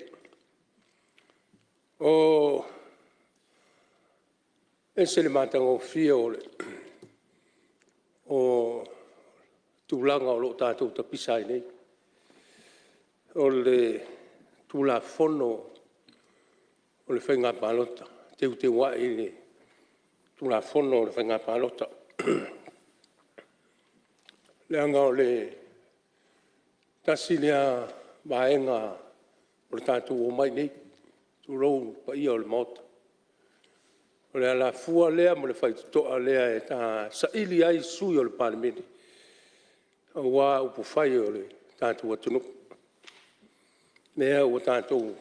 E ese le matagofie o tulaga o lo o tatou tapisa ai nei, o le Tulafono o le Faiga Palota, teuteu ai le Tulafono o le Faiga Palota. Leaga o le tasi lea vaega o le tatou omai i inei, tulou le paia o le Maota, o le alafua lea ma le faitotoa lea e saili ai sui usufono o le Palemene aua upufai o le tatou atunuu, lea ua tatou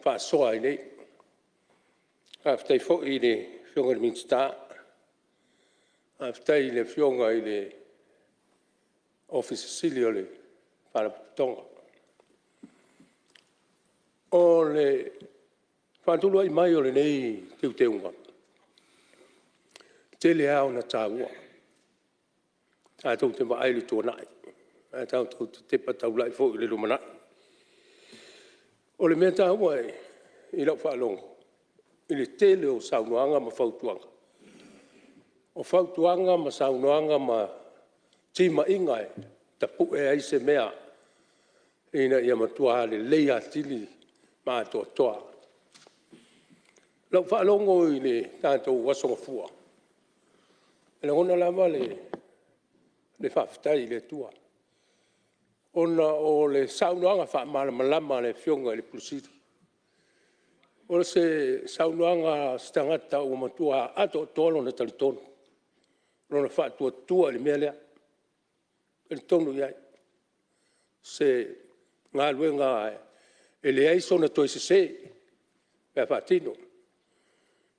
faasoa ai nei. Faafetai foi i le Afioga i le Minisita, faafetai i le Afioga i le Ofisa Sili o le Faalapotopotoga. O le faatulai mai o lenei teuteuga, e tele lava ona taua, tatou te vaai i le tuanai ae tatou te tepa taulai foi i le lumanai. O le mea taua i lau faalogo i le tele o saunoaga ma fautuaga, o fautuaga ma saunoaga ma timaiga e tapue ai se mea ina ia matua lelei atili ma atoatoa. I lau faalogo i le tatou Aso Gafua, e lagona lava le faafetai i le Atua ona o le saunoaga faamalamalama a le Afioga i le Ofisa Sili. O se saunoaga a se tagata ua matua atoatoa lona talitonu, lona faatuatua i le mea lea, e talitonu i ai. O se galuega e leai sona toe sese pe a faatino.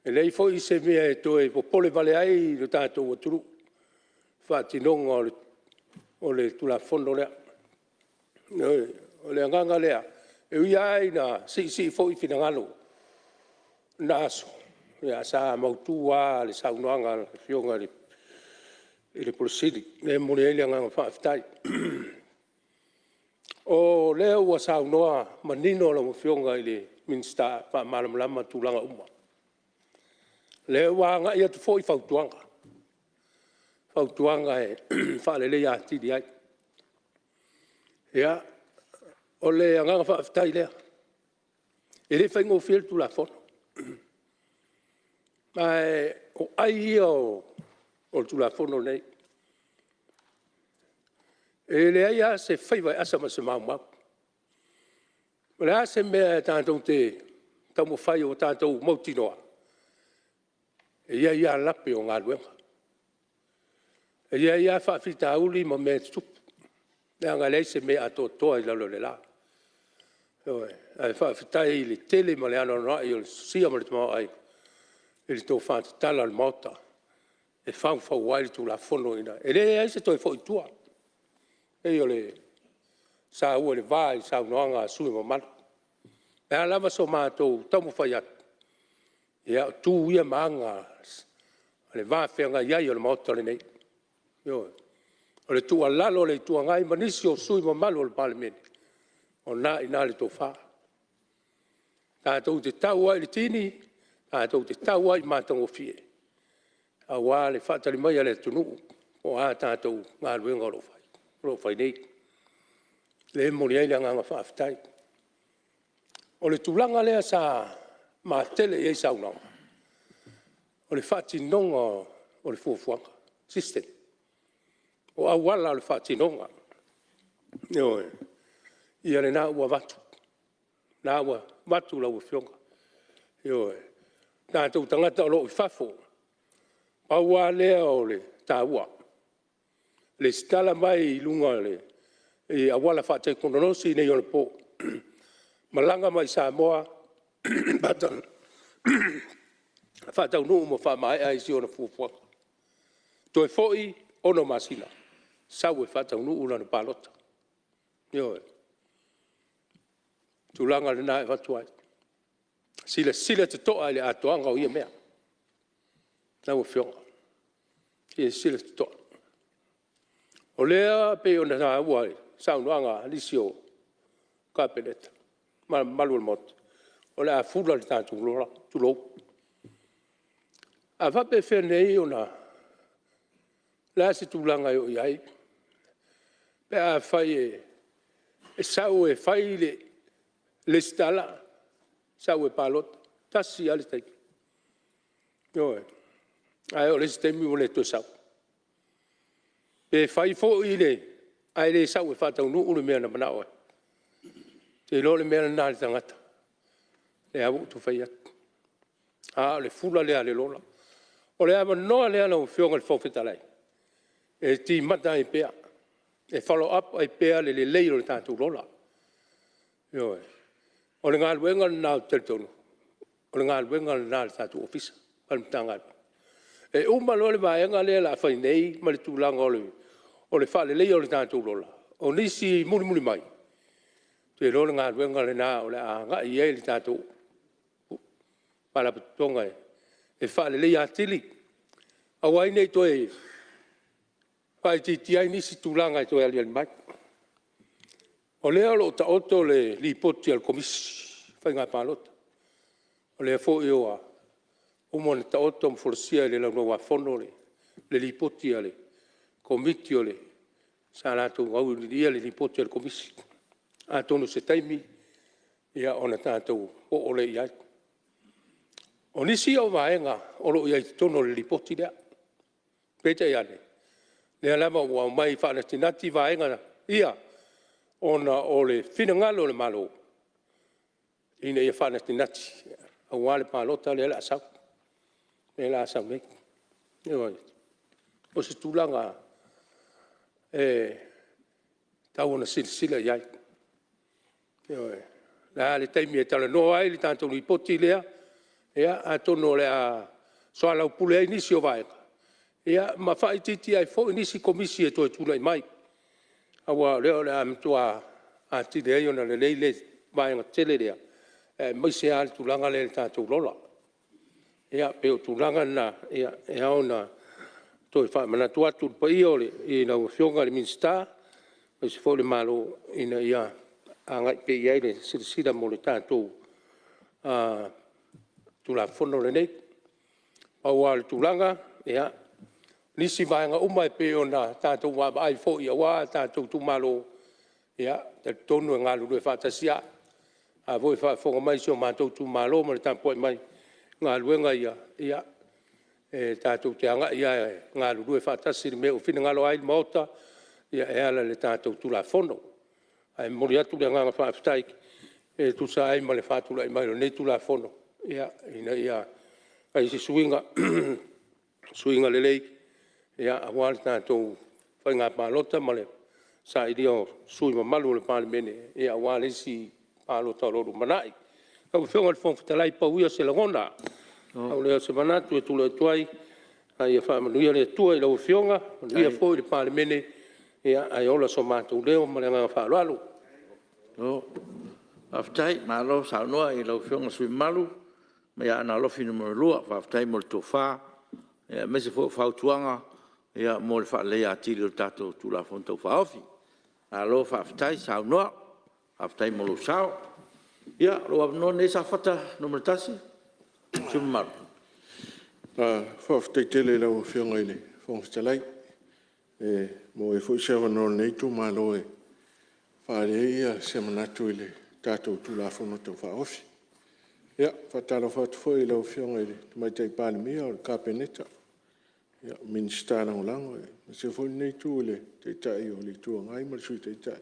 E leai foi se mea e toe popole ai le tatou atunuu i le faatinoga o le Tulafono lea. Ioe. O le agaga lea, e ui lava ina siisii foi finagalo i lena aso, Sa mautu lava le saunoaga a le Afioga i le Ofisa Sili o Pulega, o lea e momoli ai le agaga faafetai. O lea ua saunoa manino lau Afioga i le Minisita e faamalamalama tulaga uma. O lea ua agai atu foi fautuaga, fautuaga e faaleleia atili ai. Ia, o le agaga faafetai lea. E le faigofie le Tulafono, ma o ai ia o le Tulafono lenei. E leai lava se faiva e asa ma se maumau. O le a se mea tatou te taumafai ua tatou mautinoa, e i ai lava lape o galuega, e i ai lava faafitauli ma mea e tutupu, leaga e leai se mea e atoatoa i lalo o le la. Ioe. Ae faafetai i le tele ma le anoanoai o le sosia ma le tamaoaiga i le tofa tatala o le Maota e faufau ai le Tulafono ina ia… E leai se toe foi i tua, e pei ona saua i le va i saunoaga a sui usufono mamalu. O le a lava so matou taumafai atu, ia o tu ia ma aga o le va feagai ai o le Maota lenei, ioe. O le tuualalo a le Itu Agai ma nisi o sui usufono mamalu o le Palemene, o lena e i ina le tofa. Tatou te tau ai i le tini, tatou te tau ai i matagofie aua le faatali mai a le atunuu po o a tatou galuega o lo o fai nei. O lea e momoli ai le agaga faafetai. O le tulaga lea sa matele i ai saunoaga, o le faatinoga o le fuafuaga, system. O auala o le faatinoga, ioe. Ia lena ua avatu, lena ua avatu i lau Afioga, ioe. O tatou tagata o lo o i fafo, pau lava lea o le taua, lesitala mai i luga i auala faatekonolosi faaneionapo, malaga mai i Samoa faataunuu ma faamaea isi ona fuafuaga. Toe foi 6 masina sau e faataunuu lana palota. Ioe. O le tulaga lena e avatu ai. Silasila totoa i le atoaga o ia mea lau Afioga, silasila totoa. O lea e pei ona taua i saunoaga a nisi o Kapeneta ma le mamalu o le Maota, o le a fula le tatou lola, tulou. A faapefea nei ona… O le a se tulaga e oo i ai pe afai e sau e fai le resitala, sau e palota, tasi lava le taimi, ioe, ae oo i le isi taimi ua le toe sau. Pe fai foi ae le sau e faataunuu le mea na manao ai. Ou te iloa o le mea lena a le tagata, lea lava ua ou toe fai atu, a o le fula lea a le lola. O le avanoa lea lau Afioga i le Fofoga Fetalai e timata ai pea, e follow up ai pea le lelei o le tatou lola, ioe. O le galuega lena ou te talitonu o le galuega lena a le tatou Ofisa ma le Matagaluega. E uma loa le vaega lea o le a fai nei ma le tulaga o le faaleleia o le tatou lola, o nisi mulimuli mai, ou te iloa o le galuega lena o le a agai i ai le tatou Faalapotopotoga e faaleleia atili, aua ai ne i toe faaitiitia ai nisi tulaga e toe aliali mai. O lea o lo o taoto le Lipoti a le Komisi o Faiga Palota, o lea foi ua uma ona taoto ma folasia i le Laulau-a-Fono le Lipoti a le Komiti sa latou auiliilia le Lipoti a le Komisi. Atonu o se taimi ona tatou oo lea i ai. O nisi ia o vaega o lo o i ai i totonu o le Lipoti lea, peitai ane, o lea lava ua aumai faanatinati vaega ia ona o le finagalo o le Malo ina ia faanatinati aua le palota lea o le a sau, lea o le a sau nei. Ioe. O se tulaga e tatau ona silasila i ai. Ioe. O le a le taimi e talanoa ai le tatou Lipoti lea, ia atonu o le a soalaupule ai nisi o vaega ma faaitiitia ai foi nisi Komisi e toe tulai mai, aua o lea o le a matua atili ai ona lelei le vaega tele lea, aemaise lava le tulaga lea i le tatou lola. Ia pei o tulaga na e ao ona toe faamanatu atu i le paia i lau Afioga i le Minisita aemaise foi le Malo ina ia agai pea i ai le silasila mo le tatou Tulafono lenei. Pau lava o le tulaga, o nisi vaega uma e pei ona tatou vaavaai foi aua tatou itumalo, ia, e talitonu e galulue faatasi lava. A o lea foi e faafofoga mai si o matou itumalo ma le tapuai mai i galuega ia, ia, e tatou te agai lava e galulue faatasi i le mea ua finagalo ai le Maota e ala i le tatou Tulafono. Ae momoli atu le agaga faafetai e tusa ai ma le faatulai mai o lenei Tulafono ina ia fai se suiga, suiga lelei aua le tatou faiga palota ma le sailia o sui usufono mamalu o le Palemene aua le isi palota o lo o lumanai. Lau Afioga i le Fofoga Fetalai, pau ia o se lagona, pau lea o se manatu e tulai atu ai, a ia faamanuia le Atua i lau Afioga, manuia foi le Palemene, ae ola so matou leo ma le agaga faaaloalo. Faafetai, malo saunoa i lau Afioga i le sui usufono mamalu mai Aana Alofi 2. Faafetai mo le tofa aemaise foi o fautuaga mo le faaleleia atili o le tatou Tulafono Tau Faaofi. Malo faafetai saunoa, faafetai mo lou sao. Ia, o lou avanoa lenei Safata 1 le sui usufono mamalu. Faafetai tele i lau Afioga i le Fofoga Fetalai ua maua ai foi se avanoa o lenei itumalo e faaali ai se manatu i le tatou Tulafono Tau Faaofi. E faatalofa atu foi i lau Afioga i le Tamaitai Palemia o le Kapeneta, Minisita Lagolago, aemaise foi lenei Itu i le Taitai o le Itu Agai ma le Sui Taitai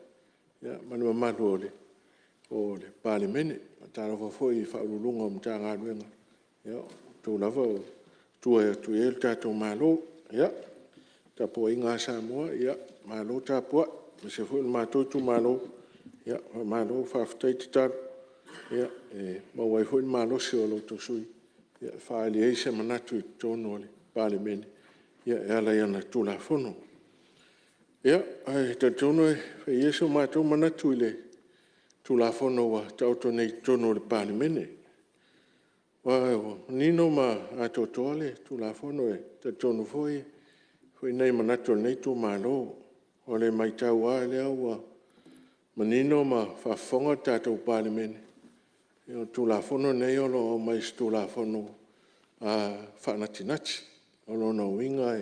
ma le mamalu o le Palemene. E faatalofa foi i Ofisa Sili o Pulega o Matagaluega, o outou lava o tua atu i ai le tatou Malo. Ia, le tapuaiga a Samoa, malo tapuai, aemaise foi o le matou itumalo, faamalo faafetai tatalo, e maua ai foi le malosi o lo outou sui usufono e faaali ai se manatu i totonu o le Palemene e ala i ana Tulafono. Ia, ae talitonu e fai ia so matou manatu i le Tulafono ua taoto nei i totonu o le Palemene. Aua ua manino ma atoatoa le Tulafono, e talitonu foi nai manatu o lenei itumalo. O le matau lava lea ua manino ma faafofoga le tatou Palemene, o le Tulafono lenei o lo o aumai o se Tulafono faanatinati. O lona uiga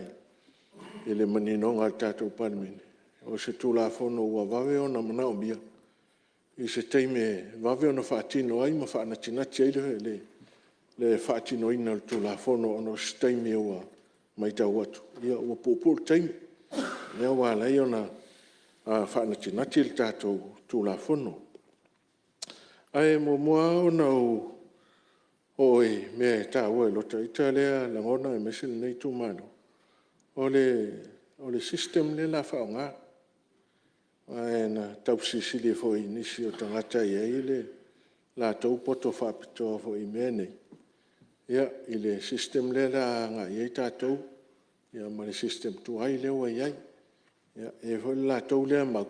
i le maninoga a le tatou Palemene, o se Tulafono ua vave ona manaomia i se taimi e vave ona faatino ai ma faanatinati ai le faatinoina o le Tulafono ona o se taimi ua matau atu ua puupuu le taimi, lea ua ala ai ona faanatinati le tatou Tulafono. Ae muamua lava ona ou oo i mea e taua i lota ita lea lagona aemaise lenei itumalo, o le system lea o le a faaaoga. Aua na tau fesilisili foi i nisi o tagata e i ai le latou poto faapitoa foi i mea nei, ia, i le system lea o le a agai i ai tatou ma le system tuai lea ua i ai. E i ai foi le latou lea mau,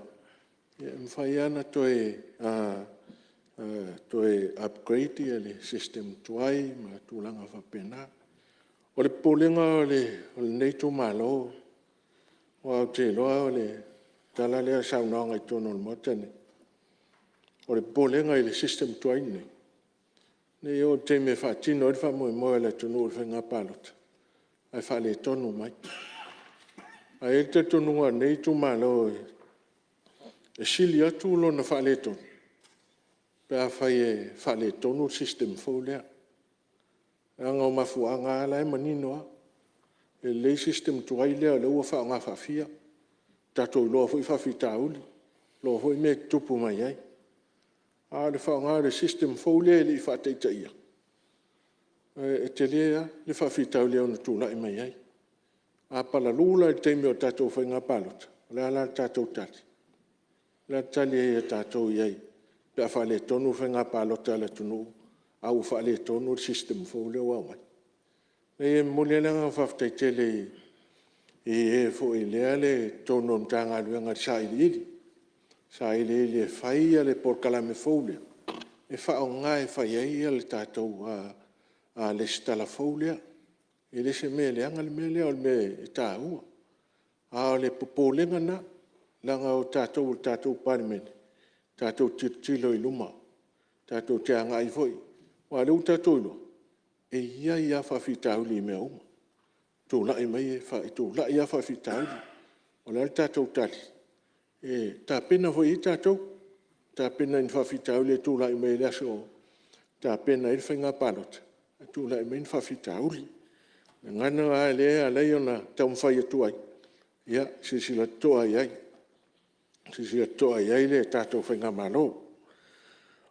e mafai lava ona toe upgrade le system tuai ma tulaga faapena. O le popolega o lenei itumalo, aua ou te iloa o le tala lea o saunoaga i totonu o le Maota lenei, o le popolega i le system tuai lenei, ne i oo i le taimi e faatino ai le faamoemoe o le atunuu i le faiga palota ae faaletonu mai. Ae i ai le talitonuga o lenei itumalo, e sili atu lona faaletonu pe afai e faaletonu le system fou lea, leaga o mafuaaga lava la e manino lava. E lelei le system tuai lea o lea ua faaaoga faafia, ua tatou iloa foi faafitauli, iloa foi mea e tutupu mai ai. A o le faaaoga o le system fou lea e le i faataitaia, e tele lava le faafitauli e ono tulai mai ai. A palalū la i le taimi o le tatou faiga palota, o le a la le tatou tali? O le a le tali a tatou i ai pe a faaletonu le faiga palota a le atunuu a ua faaletonu le system fou lea ua aumai? E momoli lava le agaga faafetai tele i e foi o le i totonu o le Matagaluega i le sailiili, sailiili e fai le polokalame fou lea e faaaoga e fai ai le tatou resitala fou lea. E le o se mea leaga le mea lea, o le mea e taua. A o le popolega lena, leaga o tatou o le tatou Palemene, tatou te tilotilo i luma, tatou te agai foi, aua o lea ua tatou iloa, e i ai lava faafitauli i mea uma, e tulai mai e tulai lava faafitauli. O le a le tatou tali? E tapena foi i ai tatou, tapena i ni faafitauli e tulai mai i le aso e tapena ai le faiga palota, e tulai mai ni faafitauli. O le agaga lena o lea e ala ai ona taumafai atu ai, ia silasila totoa i ai, silasila totoa i ai le tatou faigamalo.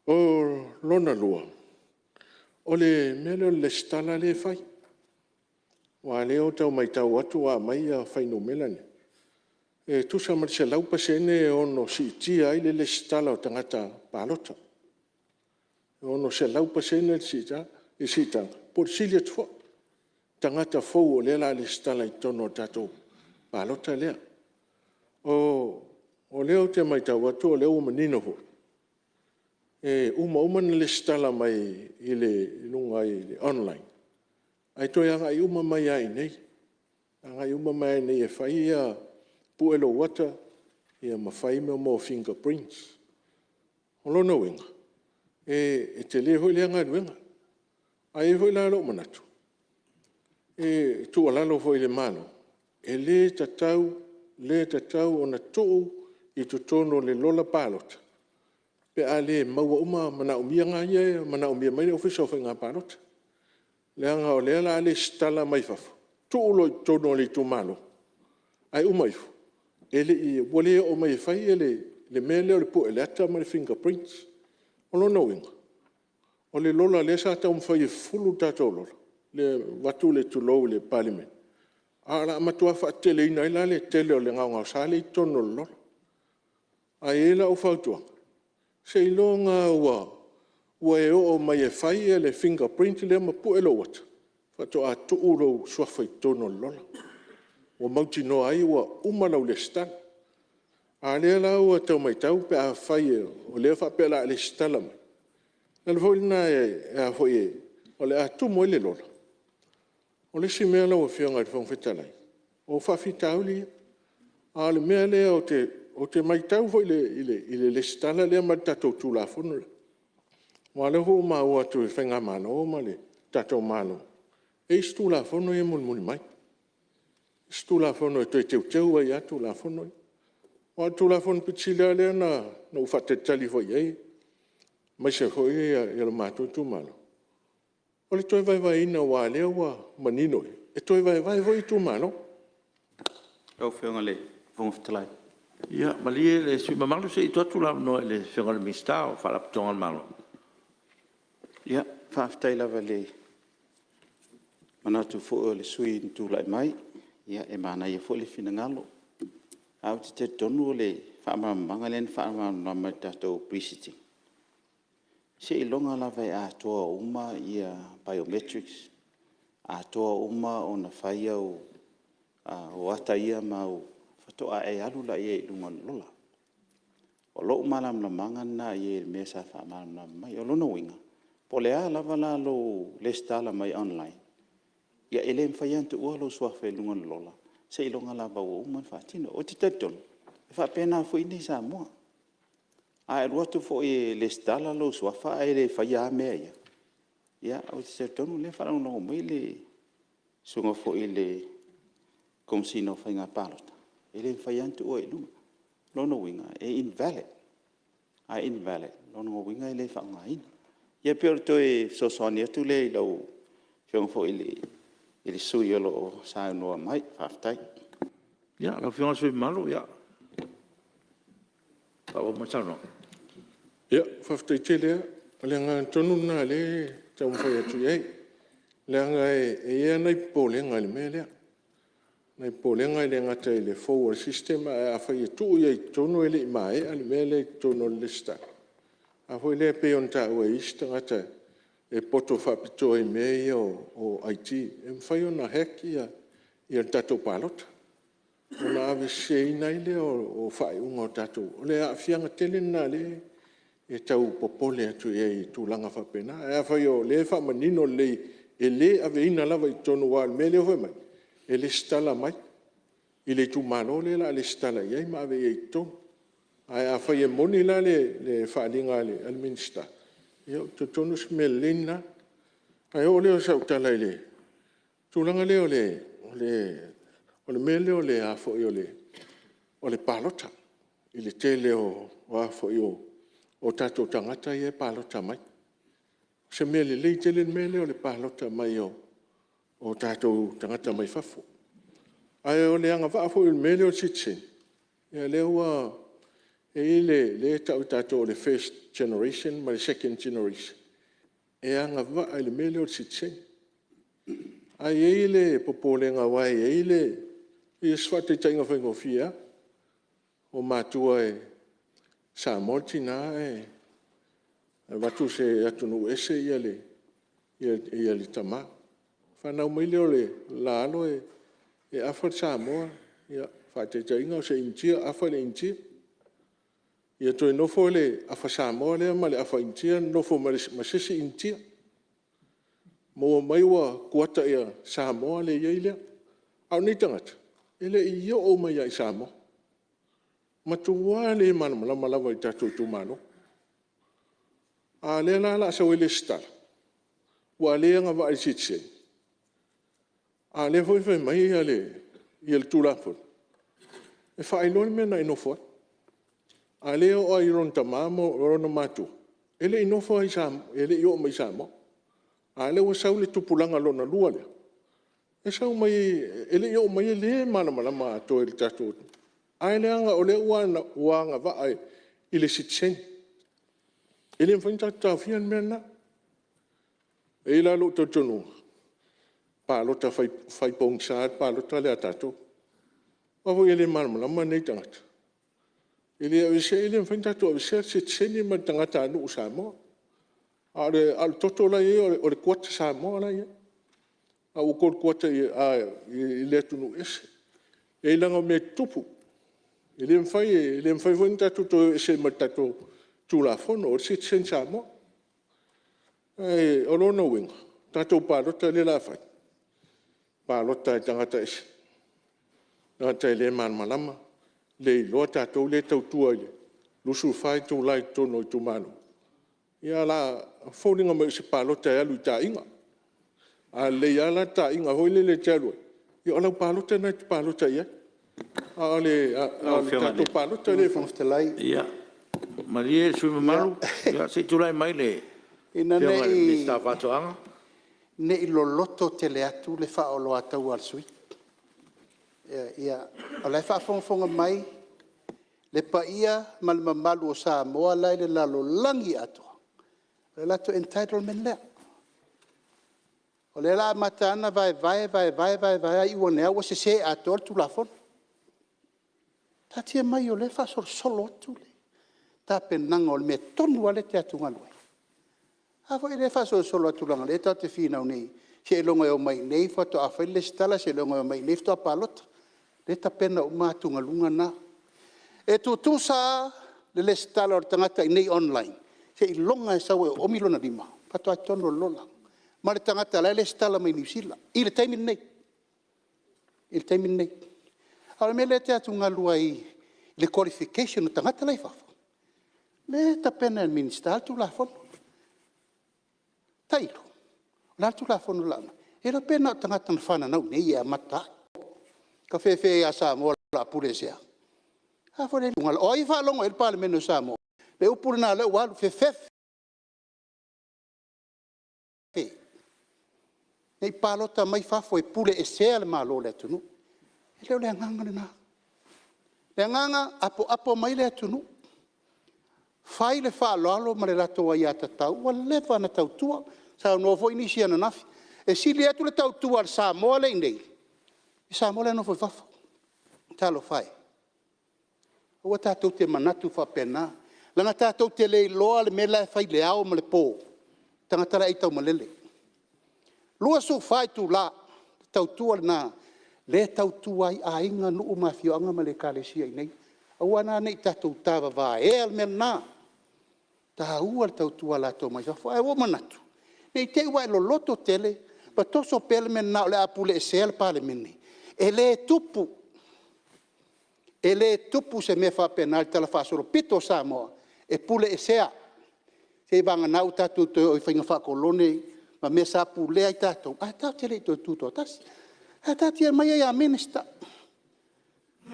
O lona lua, o le mea lea o le resitala lea e fai, aua o lea e tau matau atu ua aumai fuainumera nei, e tusa ma le 100% e ono siitia ai le resitala o tagata palota. E ono 100% le siitaga po o le sili atu foi tagata fou o lea o le a resitala i totonu o le tatou palota lea. O lea ou te matau atu o lea ua manino foi, e uma uma ona resitala mai luga i le online, ae toe agai uma mai lava i inei, agai uma mai lava i inei e pue lou ata ma fai mea o fingerprints. O lona uiga, e tele foi lea galuega. Ae i ai foi la lou manatu, e tuualalo foi i le Malo, e le tatau, le tatau ona tuu i totonu o le lola palota pe a le maua uma manaomioga ia e manaomia mai e le Ofisa o Faiga Palota. Leaga o lea o le a resitala mai fafo, tuu loa i totonu o le itumalo, ae uma ifo, ua le oo mai e fai le mea lea o le pue o le ata ma le fingerprint. O lona uiga, o le lola lea sa taumafai e fufulu le tatou lola, vaeatu le tulou i le Palemene, ae o le a matua faateleina ai la le tele o le gaogaosa lea e i totonu o le lola. Ae i ai lau fautuaga, seiloga lava ua e oo mai e fai le fingerprint lea ma pue lou ata, faatoa tuu lou suafa i totonu o le lola, ua mautinoa ai ua uma lau resitala. A o lea la ua tau matau pe afai o lea e faapea o le a resitala mai, o le ala foi lena o le a tumu ai le lola. O le isi mea lau Afioga i le Fofoga Fetalai, o faafitauli ia. A o le mea lea ou te matau foi i le resitala lea ma le tatou Tulafono lea, aua o lea foi ua maua atu e le faigamalo ma le tatou Malo, e i ai isi Tulafono ia e mulimuli mai, isi Tulafono e toe teuteu ai lava Tulafono ia. Aua o le Tulafono aupito sili lava lea na ou faatalitali foi i ai aemaise foi le matou itumalo, o le toe vaevaeina aua o lea ua manino e toe vaevae foi itumalo. Lau Afioga i le Fofoga Fetalai… Ia malie le sui usufono mamalu, se i tuu atu le avanoa i le Afioga i le Minisita o Faalapotopotoga a le Malo. Faafetai lava i le manatu foi o le sui usufono na tulai mai. E manaia foi le finagalo. Ae ou te talitonu o le faamalamalamaga lea na faamalamalama i le tatou Pre-sitting, seiloga lava e atoa uma biometrics, atoa uma ona fai au ata ia ma au… faatoa e alu lea i luga o le lola. O lou malamalamaaga lena i ai i le mea sa faamalamalama mai. O lona uiga, po o le a lava la lou resitala mai online, ia e le mafai lava ona tuua lou suafa i luga o le lola seiloga lava ua uma ona faatino. Ou te talitonu, e faapena foi i inei i Samoa. A e alu atu foi e resitala lou suafa ae le faia lava mea ia, ia ou te talitonu o lea e faalogologo mai le Susuga foi i le Komesina o Faiga Palota, e le mafai lava ona tuua i luga. O lona uiga, e invalid. A invalid, o lona uiga e le faaaogaina. Ia pei o le toe fesoasoani atu lea i lau Afioga foi i le sui usufono o lo o saunoa mai. Faafetai. Ia, lau Afioga i le sui usufono mamalu, faaauau mai le saunoaga. Faafetai tele lava. O le agaga tonu lena o lea e taumafai atu i ai, leaga e i ai lava nai popolega i le mea lea. O nai popolega e le gata i le fou o le system, ae afai e tuu i ai i totonu e le i maea le mea lea i totonu o le resitala, a foi lea pei ona taua e isi tagata e poto faapitoa i mea ia o IT, e mafai ona hack le tatou palota ona aveseseina ai lea o faaiuga o tatou… O le aafiaga tele lena o lea e tau popole atu i ai i tulaga faapena. Ae afai o lea e faamanino lelei e le aveina lava i totonu aua o le mea lea fai mai, e resitala mai i le itumalo lea o le a resitala i ai ma ave i ai i totonu. Ae afai e moni la le faaaliga a le Minisita, ia ou te talitonu o se mea lelei lena. Ona oo lea o sau tala i le tulaga lea o le mea lea o le palota i le tele o tatou tagata ia e palota mai. O se mea lelei tele le mea lea o le palota mai o tatou tagata mai fafo. Ae o le agavaa foi o le mea lea o le sitiseni, ia lea ua i ai le e tau e tatou o le first generation ma le second generation e agavaa i le mea lea o le sitiseni. Ae i ai le popolega aua e i ai le… o se faataitaiga faigofie lava, ua matua e Samoa le tina ae avatu i se atunuu ese le tama, fanau mai lea o le la alo e afa le Samoa, faataitaiga o se Initia afa le Initia. Ia toe nofo le afa Samoa lea ma le afa Initia nonofo ma se isi Initia, maua mai ua kuata Samoa le i ai lea. A o nei tagata, e le i oo mai lava i Samoa, matua le malamalama lava i tatou itumalo. A o lea la o le a sau e resitala ua le agavaa i le sitiseni, a o lea foi e fai mai le Tulafono, e faailoa le mea na e nofo ai. A o lea e oo lava i lona tama ma ona matua, e le i nofo lava i Samoa, e le i oo mai i Samoa. A o lea ua sau le tupulaga lona lua lea, e sau mai e le i oo mai e le malamalama atoa i le tatou atunuu, ae leaga o lea ua agavaa i le sitiseni. E le mafai ona tatou taofia le mea lena. E i ai la lou talitonuga, palota fai pogisa le palota lea a tatou, aua foi e le malamalama nei tagata. E le mafai ona tatou aveesea le sitiseni ma le tagatanuu Samoa. A o le toto la e i ai o le kuata Samoa la e i ai, a ua kuata i le atunuu ese. Leai leaga o mea e tutupu, e le mafai foi ona tatou toe o ese ma le tatou Tulafono o le sitiseni Samoa. O lona uiga, o le tatou palota lea o le a fai, palota lava i tagata ese, tagata e le malamalama, le iloa tatou lea e tautua i le 24 itula i totonu o itumalo, ia o le a foliga mai o se palota e alu i taaiga. A lelei lava la le taaiga foi lele e te alu ai, ia o lau palota lena e te palota i ai. A o le tatou palota lea e fai… Lau Afioga i le Fofoga Fetalai… Ia malie le sui usufono mamalu, se i tulai mai le Afioga i le Minisita o Faatoaga. Ina ne i loloto tele atu le faaoloataua a le sui usufono. Ia, o la e faafogafoga mai le paia ma le mamalu o Samoa la e i le lalolagi atoa, o le latou entitlement lea. O lea o le a amata lava ona vaevae, vaevae, vaevae, iu ane lava ua sese atoa le Tulafono. Taatia mai o lea e faasolosolo atu le tapenaga o le mea tonu lava lea e te atugalu ai. A foi lea e faasolosolo atu leaga o lea tatou te finau nei seiloga e omai i inei faatoa fai le resitala, seiloga e omai i inei faatoa palota. O lea e tapena uma atugaluga na. E tutusa lava le resitala o le tagata i inei online, seiloga lava e sau e oomi lona lima faatoa i totonu o le lola, ma le tagata o la e resitala mai Niu Sila i le taimi lenei, i le taimi lenei. A o le mea lea e te atugalu ai i le qualification o tagata la e i fafo, o lea e tapena e le Minisita le Tulafono. Tailo, o le a le Tulafono o le a aumai? Le iloa pe na o tagata na fananau i inei e amata ai. Tafefe ia Samoa o le a pule i se a? O ai e faalogo i ai le Palemene o Samoa? Le upu lena o lea ua alu, fefefe ne i palota mai fafo e puleesea le Malo o le atunuu. E le o le agaga lena. O le agaga, apoapo mai le atunuu, fai le faaaloalo ma le latou aiatatau ua leva ona tautua. Saunoa foi nisi ananafi, e sili atu le tautua a le Samoa lea e i inei i le Samoa la e nofo i fafo. Talofa e, aua tatou te manatu faapena, leaga tatou te le iloa le mea la e fai i le ao ma le po e tagata la e aitaumalele. 24 itula, le tautua lena lea e tautua ai aiga, nuu ma afioaga ma le Ekalesia i inei. Aua la ne i tatou tavavaea le mea lena, e taua le tautua a latou mai fafo. Ae ua ou manatu, ne i te i ua e loloto tele Ma toso pea le mea lena o le a puleesea le Palemene? E le tupu, e le tupu se mea faapena i le talafaasolopito o Samoa e puleesea, seiavagana ua tatou toe oo i faiga faa-kolone ma mea sa pulea ai tatou ae tatou te le i toe tutoatasi. Ae taatia maia ia Minister,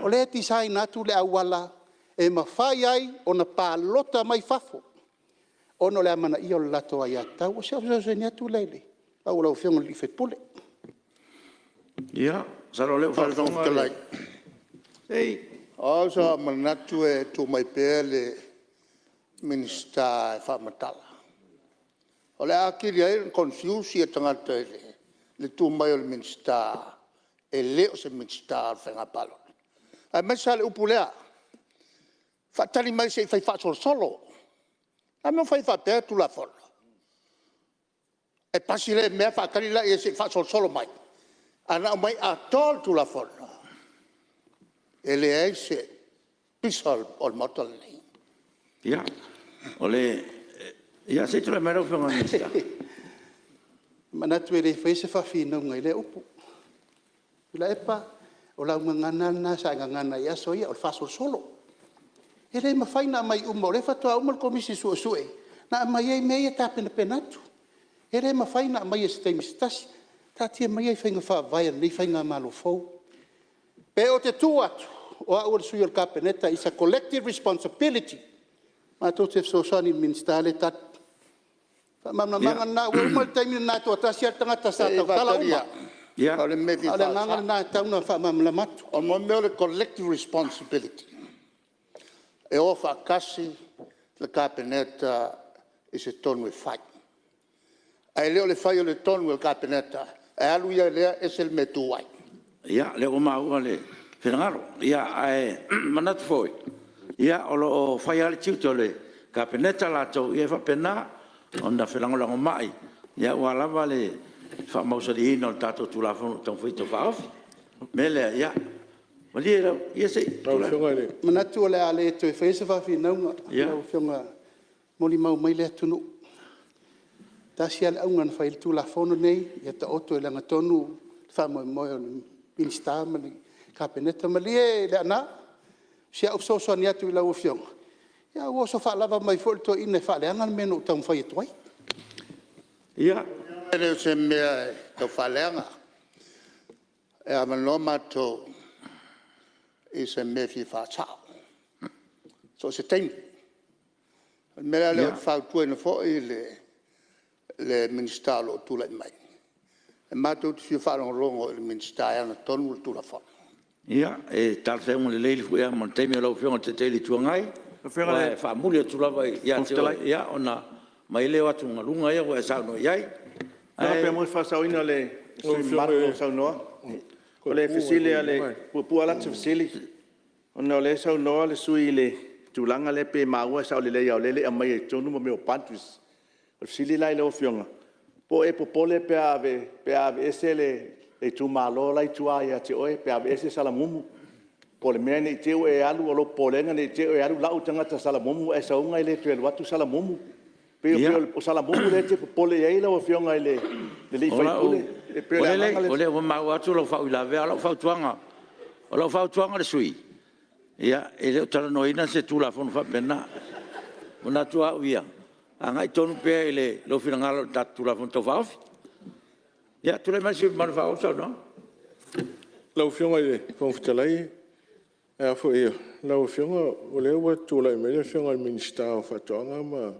o lea e design atu le auala e mafai ai ona palota mai fafo ona o le amanaia o le latou aiatatau. O si au fesoasoani atu lea i lau Afioga i le sui usufono. Ia, masalo o lea ua faafofoga le… O au sa ou manatu e tuu mai pea le Minisita e faamatala, o le a atili ai ona confuse tagata i le tu mai o le Minisita e le o se Minisita o le Faiga Palota. Aemaise lava le upu lea, faatali mai se i fai faasolosolo. O le a le mea ua fai ai faapea le Tulafono? E pasi lea mea faatali laia se i faasolosolo mai. Ae na aumai atoa le Tulafono, e leai se pisa o le Maota lenei. Ia, se i tulai mai lau Afioga i le Minisita. E manatu e le faia se faafinauga i lea upu. Tuilaepa, o lau gagana lava lena sa e gagana ai i aso ia, o le faasolosolo. E le mafai ona aumai uma o lea faatoa uma le Komisi Suesue na aumai ai mea ia e tapenapena atu. E le mafai ona aumaia i se taimi se tasi. Taatia maia i faiga faavae a lenei faigamalo fou. Pe ou te tu atu, o au o le sui o le Kapeneta, it's a collective responsibility matou te fesoasoani i le Minisita lea e tali. O le faamalamalamaga lena, ua uma le taimi lena e toatasi lava le tagata sa tautala uma. O le mea e fia A o le agaga lena e tatau ona faamalamalama atu. O le mea o le collective responsibility, e o faatasi le Kapeneta i se tonu e fai, ae le o le fai o le tonu e le Kapeneta ae alu ia lea ese le mea e tu ai. Ia, o lea ua maua le finagalo, ae manatu foi, o lo o fai lava le tiute o le Kapeneta latou, ia e faapena ona felagolagomai aua lava le faamausaliina o le tatou Tulafono o lo o taumafai e tau faaofi. O le mea lea, ia malie lau… Ia se i tulai mai. E manatu o le a le toe faia se faafinauga lau Afioga, e molimau mai le atunuu. E tasi lava le auga na fai ai le Tulafono lenei, ia taoto i le lagatonu le faamoemoe o le Minisita ma le Kapeneta. Malie Leaana, o si au fesoasoani atu i lau Afioga, ae ua oso faalava mai foi le toeaina e faaleaga le mea na ou taumafai atu ai. Ia… E le o se mea e tau faaleaga, e avanoa matou i se mea e fia faasao, so o se taimi. O le mea la lea ou te fautuaina foi le Minisita o lo o tulai mai, e matou te fia faalogologo i le Minisita e ana tonu le Tulafono. Ia, e talafeauga lelei foi lava ma le taimi o lau Afioga i le Taitai o le Itu Agai, aua e faamuli atu lava ia te oe ona aumai ai lea o atugaluga ia ua e saunoa i ai. Pe maua se faasaoina o le sui usufono mamalu o lo o saunoa. O le fesili a le… E puupuu lava lata fesili, ona o lea e saunoa le sui usufono i le tulaga lea pei e maua e sao lelei lava o lea e le i aumaia i totonu mea o boundaries. O le fesili la i lau Afioga, po o e popole pe a aveese le itumalo la e i tua ia te oe, pe a aveese Salamumu? Po o le mea ne i te i ua e alu, o lou popolega ne i te i ua e alu lau le tagata Salamumu ae sau e le toe alu atu Salamumu. E pei o Salamumu lea e te popole i ai lau Afioga i le sui usufono? E pei o le agaga lea. O lea ua maua atu lau faauilavea. A o lau fautuaga i le sui usufono, ia, e le o talanoaina se Tulafono faapena. E manatu lava au ia, agai tonu pea i lou finagalo i le tatou Tulafono Tau Faaofi. Ia, tulai mai le sui usufono mamalu e faaauau le saunoaga. Lau Afioga i le Fofoga Fetalai, lau Afioga o lea ua tulai mai le Afioga i le Minisita o Faatoaga ma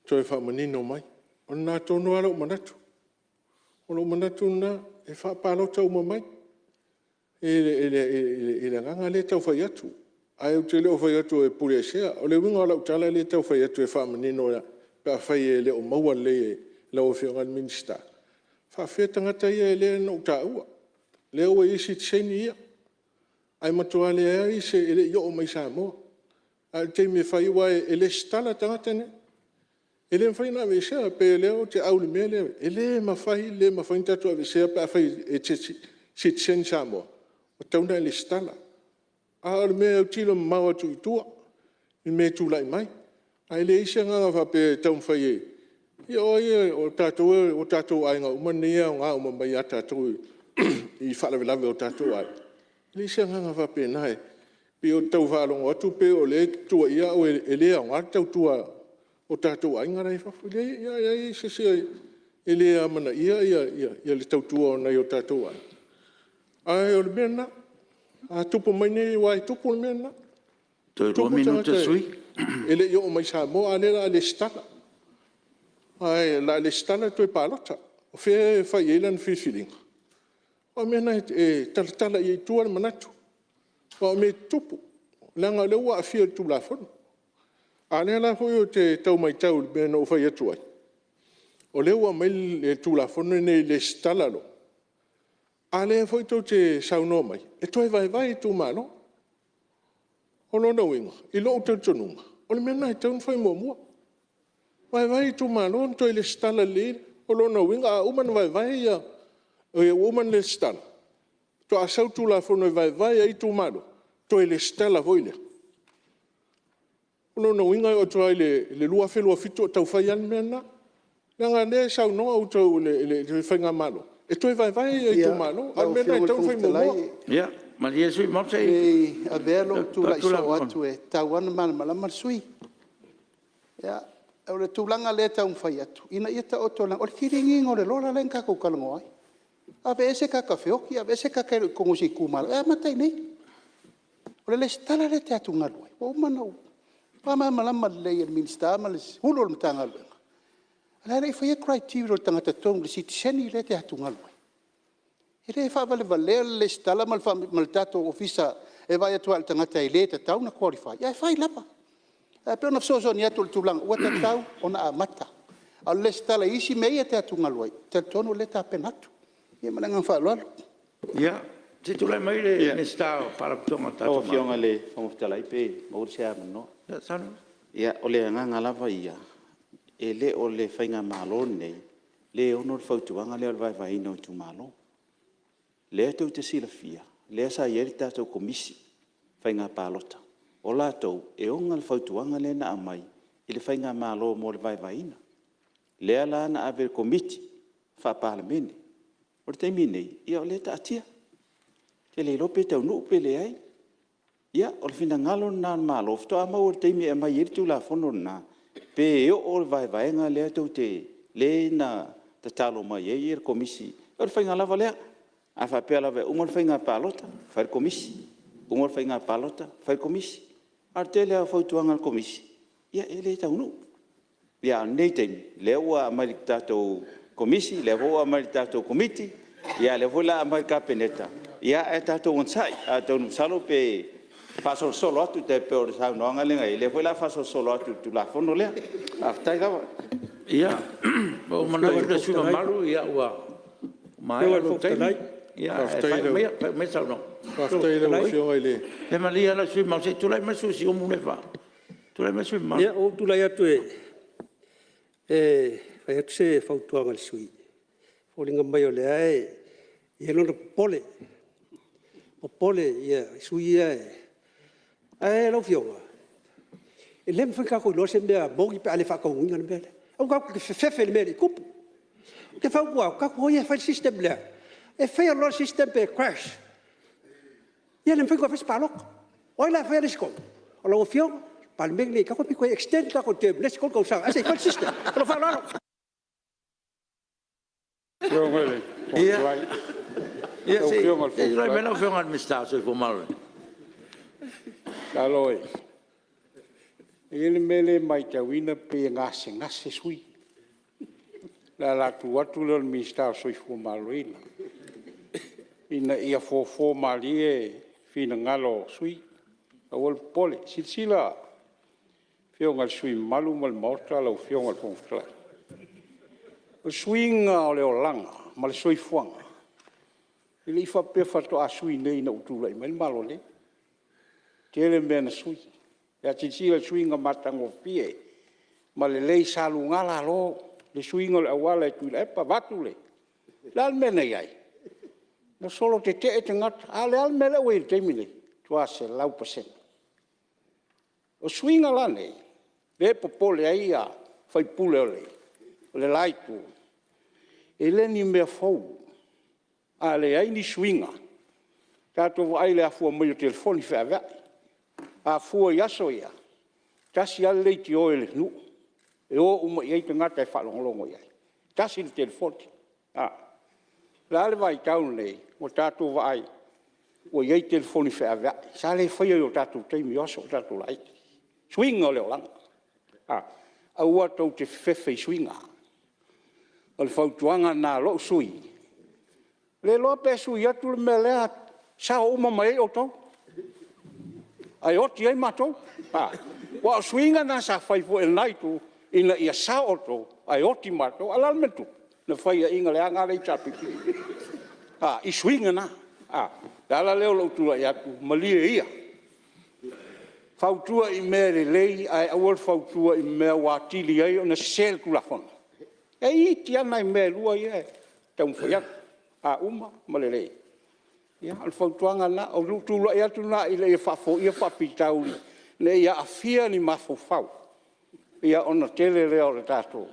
toe faamanino mai. O lena tonu lava lou manatu, o lou manatu lena, e faapalota uma mai i le agaga lea e tau fai atu. Ae ou te le o fai atu e puleesea. O le uiga o lau tala lea e tau fai atu e faamanino pe afai e le o maua lelei e lau Afioga i le Minisita, e faapefea tagata ia lea na ou taua, lea ua i ai sitiseni ia, ae matua leai se… e le i oo mai i Samoa. Ae o le taimi e fai ai, aua e resitala tagata nei, e le mafai ona aveesea. E pei o lea ou te au i le mea lea, e le mafai, le mafai ona tatou aveesea pe afai e te sitiseni Samoa, e tatau ona e resitala. A o le mea e autilo mamao atu i tua i le mea e tulai mai. Ae leai se agaga faapea e taumafai e Ia o ai e… o tatou o tatou aiga uma nei e aoga uma mai ia tatou i faalavelave o tatou aiga. E leai se agaga faapena, e pei ou te tau faalogo atu pei o lea e te tuuaia au e le aoga le tautua a tatou aiga la e i fafo. E leai, e leai se isi e le amanaia le tautua a nai o tatou aiga, ae o le mea lena. A tupu mai nei aua e tupu le mea lena, Toe e lua tupu minute o tagata le sui usufono. e le i oo mai i Samoa a o lea o le a resitala, ae o le a resitala toe palota. O fea e fai ai lana filifiliga? O mea na e talatala i ai i tua le manatu aua o mea e tutupu, leaga o lea ua aafia i le Tulafono. A o lea la foi ou te tau maitau i le mea na ou fai atu ai, o lea ua aumai le Tulafono lenei e resitala loa, a o lea foi tou te saunoa mai e toe vaevae itumalo. O lona uiga i lou talitonuga, o le mea lena e tatau ona fai muamua, vaevae itumalo ona toe resitala lelei ai lea. O lona uiga a uma ona resitala, faatoa sau le Tulafono e vaevae ai itumalo, toe resitala foi lea. O lona uiga e oo atu lava i le 2027 o tau fai lava le mea lena, leaga o lea e saunoa outou le faigamalo e toe vaevae itumalo, a o Lau le mea lena Afioga e i le tatau ona Fofoga fai Fetalai, muamua. Ia malie le sui usufono mamalu se se i i avea lou tulai avatu le soo avanoa. atu e tatau lava ona malamalama le sui usufono. O le tulaga lea e taumafai atu ina ia taoto leaga o le kiliniina o le lola lea na tatou talanoa ai. Aveese tagata feoti, aveese tagata e le o i totonu o se itumalo, e amata i inei. O le resitala lea e te atugalu ai, ua uma ona ou faamalamalama lelei e le Minisita ma le Ofisa Sili o le Matagaluega, o la e le i faia criteria o le tagata tonu le sitiseni lea e te atugalu ai. E le faavalevalea le resitala ma le tatou ofisa e vaai atu lava i le tagata e le tatau ona qualify, ae fai lava. Ae pei ona fesoasoani atu i le tulaga ua tatau ona amata. A o le resitala i isi mea ia e te atugalu ai, ou te talitonu o lea e tapena atu. Ia ma le agaga faaaloalo. Ia, se i tulai mai le Minisita o Faalapotopotoga a le tatou Lau Malo. Afioga i le Fofoga Fetalai pe maua se avanoa. Ia saunoa. Ia, o le agaga lava ia, e le o le faigamalo lenei lea e ona le fautuaga lea o le vaevaeina o itumalo. O lea tou te silafia, o lea sa i ai le tatou Komisi o Faiga Palota, o latou e ona le fautuaga lea na aumai i le faigamalo mo le vaevaeina. Lea la na ave i le Komiti Faa-Palemene. O le taimi lenei, ia o lea e taatia, ou te le iloa pe taunuu pe leai. Ia, o le finagalo lena o le Malo faatoa maua i le taimi e aumai ai le Tulafono lena, pe oo le vaevaega lea tou te… lea na tatalo mai ai le Komisi. O le faiga lava lea, a faapea lava e uma le faiga palota fai le Komisi, uma le faiga palota fai le Komisi. A o le tele lava o fautuaga a le Komisi, ia e le taunuu. A o lenei taimi, o lea ua aumai i le tatou Komisi, lea foi ua aumai i le tatou Komiti, a o lea foi o le a aumai i le Kapeneta, ae tatou onosai. Atonu masalo pe faasolosolo atu tai pei o le saunoaga lea na i ai, o lea foi o le a faasolosolo atu i le Tulafono lea. Faafetai lava. Ia, ua ou manatu le sui usufono mamalu ua maea lou taimi, ae faaiu maia le saunoaga. Faafetai i lau Afioga i le… Ia malie le sui usufono mamalu se i tulai mai le sui usufono mo Siumu. Tulai mai le sui usufono mamalu. Ia, ua ou tulai atu e fai atu se fautuaga i le sui usufono, e foliga mai o lea e i ai lona popole, popole i sui usufono ia. Ae lau Afioga, e le mafai ona tatou iloa se mea moni pe a le faataunuuina le mea lea. Aua tatou te fefefe i le mea e le i tupu. Ou te fautua atu, tatou o ia e fai le system lea, e fail loa le system pe crash, ia le mafai ona toe fai se palota. O ai la e faia le isi tonu? O lau Afioga, le Palemene lenei, tatou omai e toe extend le tatou term i le isi 3 tausaga ae se i fai le system. Ma lou faaaloalo. Ia se i tulai mai lau Afioga i le Minisita o le Soifua Maloloina. Masalo e i ai le mea lea e maitauina pei e gasegase sui usufono. O le ala tu atu lea o le Minisita o le Soifua Maloloina ina ia fofo malie finagalo o sui usufono, aua le popole. Silasila Afioga i sui usufono mamalu ma le Maota lau Afioga i le Fofoga Fetalai, o le suiga o le olaga ma le soifuaga, e le i faapea faatoa sui nei ina ua tulai mai le Malo nei. E tele mea na sui. Ae silasila i suiga matagofie ma lelei sa luga lalo le suiga o le auala e Tuilaepa vaeatu le… O le a le mea na i ai? Na solo tetee tagata, a o le a le mea lea ua i ai i le taimi lenei? Ua matua 100%. O suiga la nei lea e popole ai sui usufono O le la itu, e le o ni mea fou. A leai ni suiga, tatou vaai i le afua mai o telefoni feaveai. A fua i aso ia, e tasi lava le leitio i le nuu e o uma i ai tagata e faalogologo i ai, e tasi le telefoni. O le a le vaitau lenei ua tatou vaai ua i ai telefoni feaveai, sa le faia i o tatou taimi o aso o tatou laiti, suiga o le olaga. Aua tou te fefefe i suiga. O le fautuaga lena a lou sui usufono, e le iloa pe sui atu le mea lea sao uma mai ai outou, ae oti ai matou. Aua o suiga na sa fai foi e lena itu ina ia sao outou ae oti matou. A o le a le mea na tupu? Na faiaina leaga lava le HRPP i suiga na. O le ala lea o lou tulai atu, malie ia, fautua i mea lelei ae aua le fautua i mea ua atili ai ona sese le Tulafono. E iti lava nai mea e 2 ia e taumafai atu, a uma ma lelei. Ia o le fautuaga lena. O lou tulai atu lena ina ia faafoia faafitauli ne i aafia ni mafaufau ona tele lea o le tatou…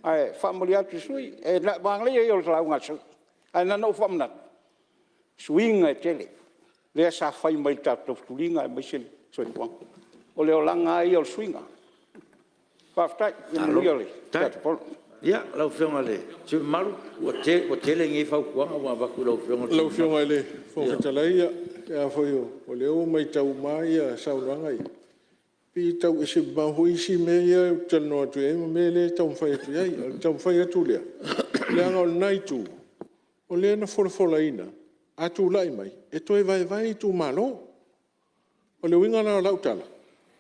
Ae faamalie atu i le sui usufono, o le manaia ia o le lauga a le sui usufono, ae na ona ou faamanatu, suiga e tele lea sa fai mai i le tatou taufetuliga aemaise le soifuaga. O le olaga lava ia o le suiga. Faafetai. Ia manuia le tatou Fono. Ia, lau Afioga i le sui usufono mamalu, ua tele nei fautuaga ua avatu i lau Afioga e le sui usufono mamalu. Lau Afioga i le Fofoga Fetalai, o lea ua matau uma saunoaga ia, pei e tau ese mamao foi isi mea ia ou te talanoa atu ai ma mea lea e taumafai atu i ai. O le taumafai atu lea, leaga o lena itu o lea na folafolaina, a tulai mai e toe vaevae itumalo. O le uiga la o lau tala,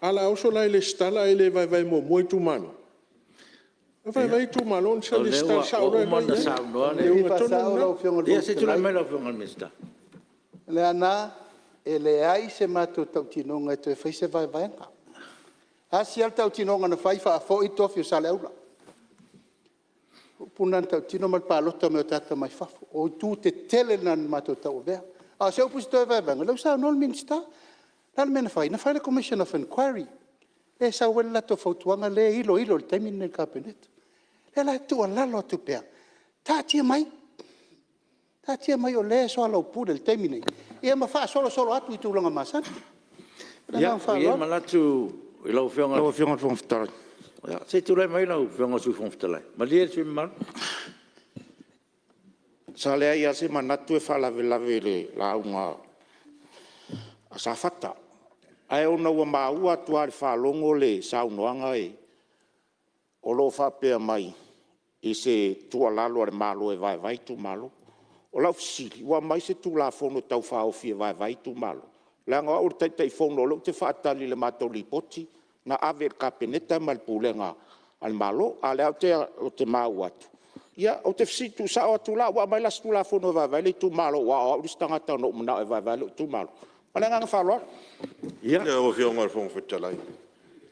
ae o le a oso la e resitala ae le vaevae muamua itumalo? Na vaevae itumalo ona resitala sao loa lea i ai. O le uiga tonu lena. Ia se i tulai mai lau Afioga i le Minisita. Leaana, e leai se matou tautinoga e toe fai se vaevaega. E tasi lava le tautinoga na fai, faafoi le tofi o Saleaula. O upu na na tautino ma le palota mai o tagata mai fafo. O itu tetele na na matou tauavea. A o se upu i se toe vaevaega, o lea ua saunoa le Minisita. O le a le mea na fai? Na fai le Commission of Inquiry lea e sau ai le latou fautuaga lea e iloilo i le taimi lenei i le Kapeneta. O lea la e tuualalo atu pea, taatia mai, taatia mai o lea e soalaupule i le taimi lenei ia ma faasolosolo atu i tulaga masani. Ma le agaga Ia, e i ai le faaaloalo. manatu i lau Afioga i le… Lau Afioga i le Fofoga Fetalai… Se i tulai mai lau Afioga i le Sui Fofoga Fetalai. Malie le sui usufono mamalu. Sa leai lava se manatu e faalavelave i le lauga a Safata, ae ona ua maua atu lava i le faalogo le saunoaga o lo o faapea mai i se tuualalo a le Malo e vaevae itumalo. O lau fesili, ua aumai se Tulafono Tau Faaofi e vaevae itumalo? Leaga o au o le Taitaifono o lea ou te faatali i le matou Lipoti na ave i le Kapeneta ma le Pulega a le Malo, a o lea ou te maua atu. Ia ou te fesili tuusao atu la, ua aumai la se Tulafono e vaevae ai itumalo aua o au le isi tagata na ou manao e vaevae lou itumalo? Ma le agaga faaaloalo. Lau Afioga i le Fofoga Fetalai,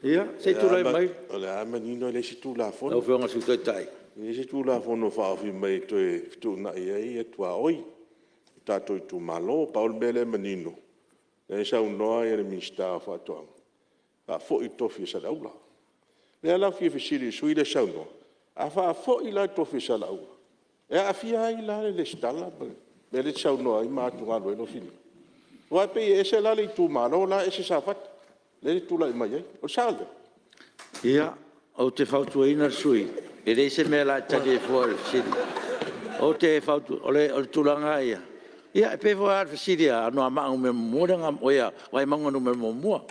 Ia se i tulai mai o lea lava e manino e leai se lau Tulafono. Afioga i le Sui Taitai. E leai se Tulafono o faaofi mai e toe fetuunai ai tuaoi o tatou itumalo. Pau le mea lea e manino, o lea e saunoa le Minisita o Faatoaga, faafoi le tofi o Saleaula. O lea la ou te fia fesili i le sui usufono lea e saunoa, a faafoi la le tofi o Saleaula, e aafia ai la le resitala ma le mea lea e te saunoa ai ma atugalu ai lou finagalo? Aua e pei e ese la le itumalo la ese Safata lea e tulai mai ai. O le sao lea? Ia, ou te fautuaina le sui usufono, e leai se mea o le a e tali ai fua i le fesili. Ou te fautuaina, o le tulaga lava ia, e pei foi lava o le fesili a Anoamaa 1 oi a Vaimauga 1.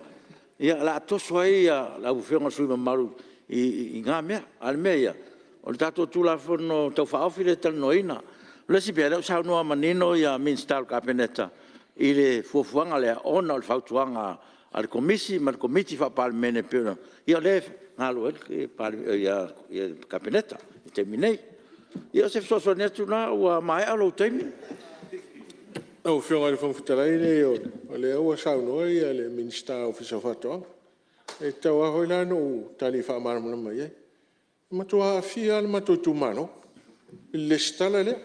Ia o le a toso ai lau Afioga i le sui usufono mamalu i na mea. A o le mea ia, o le tatou Tulafono Tau Faaofi lea e talanoaina. O le isi mea, o lea ua saunoa manino Minisita o le Kapeneta i le fuafuaga lea, ona o le fautuaga a le Komisi ma le Komiti Faa-Palemene e pei ona… ia o lea e galulue ai le Kapeneta i le taimi nei. Ia o se fesoasoani atu lena ua maea lou taimi. Lau Afioga i le Fofoga Fetalai, leai o lea ua saunoa le Minisita o le Ofisa o Faatoaga, e tatau lava foi la ona ou tali faamalamalama i ai. E matua aafia lava le matou itumalo i le resitala lea.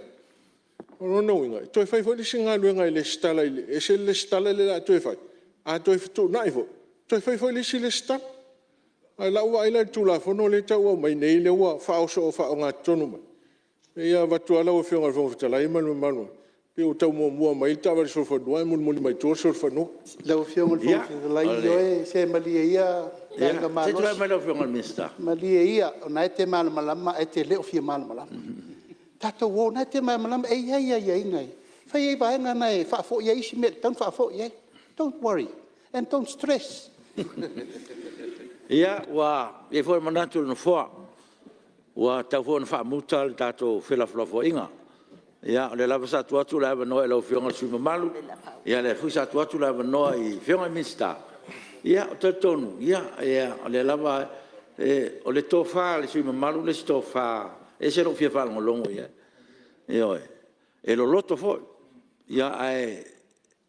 O lona uiga e toe fai foi le isi galuega e resitala, e ese le resitala lea o le a toe fai, a toe fetuunai foi, toe fai foi le isi resitala. Ae o lau vaai la i le Tulafono lea e tau aumai nei lea ua faaoso faaogatotonu mai, pei lava vaeatu lava lau Afioga i le Fofoga Fetalai ma le mamalu, e pei ua tau muamua mai le taavale solofanua ae mulimuli mai tua le solofanua. Lau Afioga i le Fofoga Fetalai, ioe, se malie ia Aiga Malosi, malie ia o lena e te malamalama ae te le o fia malamalama. Tatou o o lena e te malamalama e i ai aiaiga e fai ai vaega na e faafoi ai isi mea e tatau ona faafoi i ai. Don't worry and don't stress. Ia, ua i ai foi le manatu o le Nofoa, ua tatau foi ona faamuta le tatou felafolafoaiga. Ia o lea lava sa tuu atu le avanoa i lau Afioga i le sui usufono mamalu, o lea foi sa tuu atu le avanoa i Afioga i Minisita. Ia, ou te talitonu o lea lava… O le tofa a le sui usufono mamalu le isi tofa e ese lou fia faalogologo i ai. Ioe. E loloto foi, ae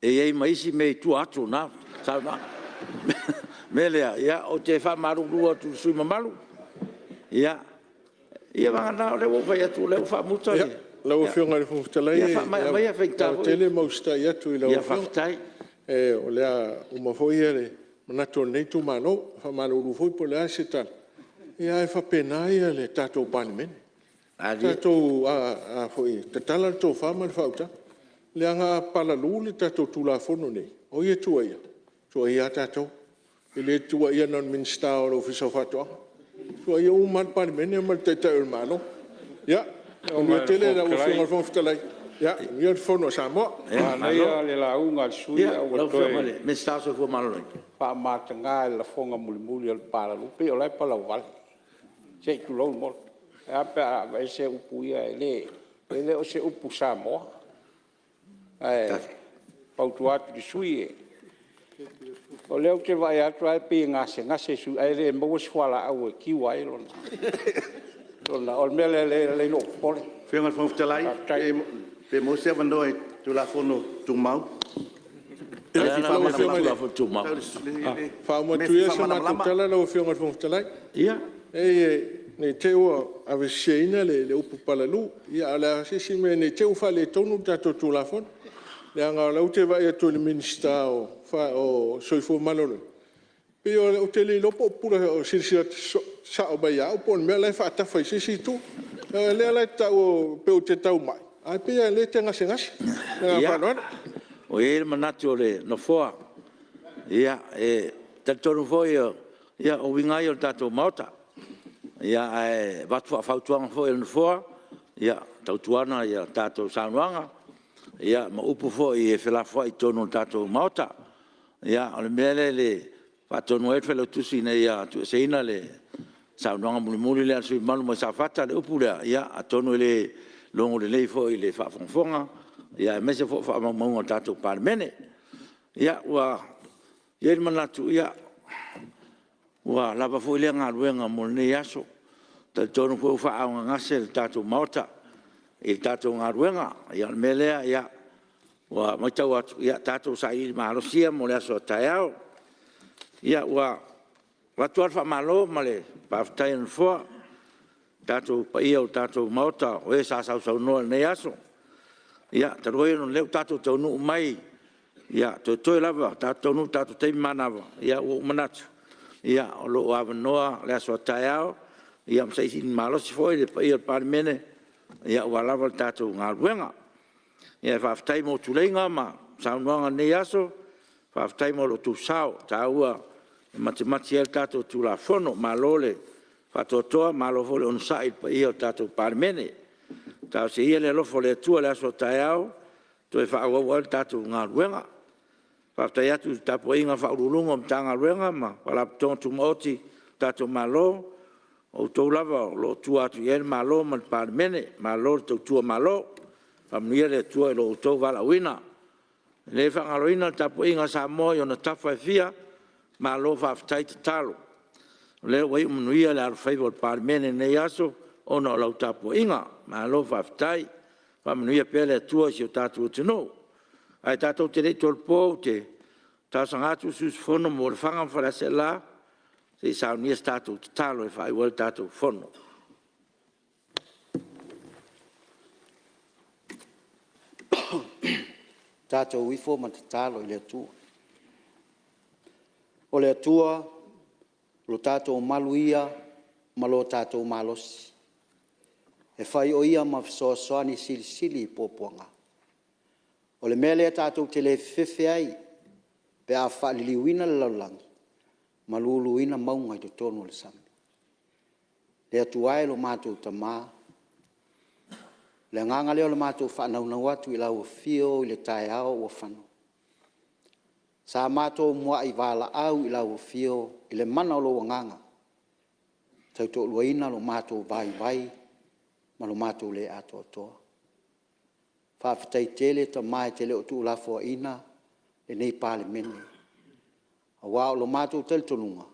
i ai ma isi mea i tua atu o na saunoaga. O le mea lea, ou te faamalulu atu i le sui usufono mamalu, ia vagana o lea ua ou fai atu o lea ua faamuta le… Lau Afioga i le Fofoga Fetalai, Ia faamaea maia e Faigata foi. aoaotetele ma usitai atu i lau Afioga. O le a uma foi le manatu o lenei itumalo. E faamalulu foi po o le a se tala, ae faapena le tatou Palemene. Tatou tatala le tofa ma le faautaga, leaga a palalū le tatou Tulafono lenei, o ai e tuuaia? E tuuaia lava tatou. E le tuuaia na o le Minisita o le Ofisa o Faatoaga, e tuuaia uma lava le Palemene ma le Taitai o le Malo. Ia manuia tele lau Afioga i le Fofoga Fetalai, manuia le Fono a Samoa. Manaia le lauga a le sui usufono ae Lau ua Afioga i le toe Minisita o le Soifua Maloloina. faamataga i le lafoga mulimuli o le palalu, e pei o la e palauvale se i tulou le Maota. Ae a pe a aveese upu ia, e le o se upu Samoa. Ae fautua atu i le sui usufono, o lea ou te vaai atu o la e pei e gasegase le sui usufono ae le maua se fualaau e cure ai lona… O le mea lea e ala ai lou popole. Lau Afioga i le Fofoga Fetalai, pe maua se avanoa i le Tulafono Tumau. Faauma atu ia se matou tala lau Afioga i le Fofoga Fetalai. Leai, ne i te i ua aveseseina le upu palalu, a o le a se isi mea ne i te i ua faaletonu le tatou Tulafono. Leaga o lea ou te vaai atu i le Minisita o le Soifua Maloloina, pei ou te le iloa po o pupula silasila sao mai ia au po o le mea o la e faatafa i se isi itu. Leaga o lea la e te taua pei ou te tau mai, ae pei lava o lea e te gasegase. Ma le agaga faaaloalo. Ua i ai le manatu o le Nofoa, e talitonu foi o uiga lava ia o le tatou Maota. Ae avatu faafautuaga foi a le Nofoa, ia tautuana a tatou saunoaga ma upu foi e felafoai i totonu o le tatou Maota. O le mea lea e faatonu ai le Failautusi ina ia tuueseina le saunoaga mulimuli lea a le sui usufono mamalu mai Safata, le upu lea, ia atonu e le logo lelei foi i le faafogafoga aemaise foi o faamaumauga a le tatou Palemene. Ia, ua i ai le manatu, ua lava foi lea galuega mo lenei aso. E talitonu foi ua faaaaogagase le tatou Maota i le tatou galuega. O le mea lea ua matau atu, ia tatou sailiili malosi ia mo le aso a taeao. Ia, ua avatu lava le faamalo ma le faafetai a le Nofoa i le paia o le tatou Maota o e sa sausaunoa i lenei aso. Ia, talu ai ona o lea ua tatou taunuu mai toetoe lava tatou taunuu i le tatou taimi manava, ua ou manatu, o lo o avanoa le aso a taeao ma sailiili malosi foi le paia o le Palemene aua lava le tatou galuega. Ae faafetai mo tuleiga ma saunoaga i lenei aso, faafetai mo lo outou sao taua e matimati ai le tatou Tulafono. Malo le faatoatoa malo foi le onosai i le paia o le tatou Palemene. Talosia ia le alofa o le Atua i le aso a taeao e toe faaauau ai le tatou galuega. Faafetai atu i le tapuaiga a Ofisa Sili o Pulega o Matagaluega ma Faalapotopotoga Tumaoti a le tatou Malo, o outou lava o lo o tua atu i ai le Malo ma le Palemene. Malo le tautua Malo, faamanuia le Atua i lo outou valaauina. E le faagaloina le tapuaiga a Samoa i ona tafa e fia, malo faafetai tatalo. O lea ua iu manuia le alofaiva o le Palemene i lenei aso ona o lau tapuaiga, malo faafetai. Faamanuia pea le Atua i si o tatou atunuu. Ae tatou te le i tolopo ou te talosaga atu i le sui usufono mo Lefaga ma Faleaseela se i saunia se tatou tatalo e faaiu ai le tatou Fono. Tatou ifo ma tatalo i le Atua. O le Atua O lo tatou malu ia ma lo tatou malosi, e fai o ia ma fesoasoani silisili i puapuaga. O le mea lea tatou te le fefefe ai pe a faaliliuina le lalolagi ma luluina mauga i totonu o le sami. Le Atua e lo matou Tama, o le agaga lea o le matou faanaunau atu i lau afio i le taeao ua fano. Sa matou muai valaau i lau afio i le mana o lou agaga, e tautoaluaina lo matou vaivai ma lo matou le atoatoa. Faafetai tele tama e te le o tuulafoaiina lenei Palemene, aua o lo matou talitonuga,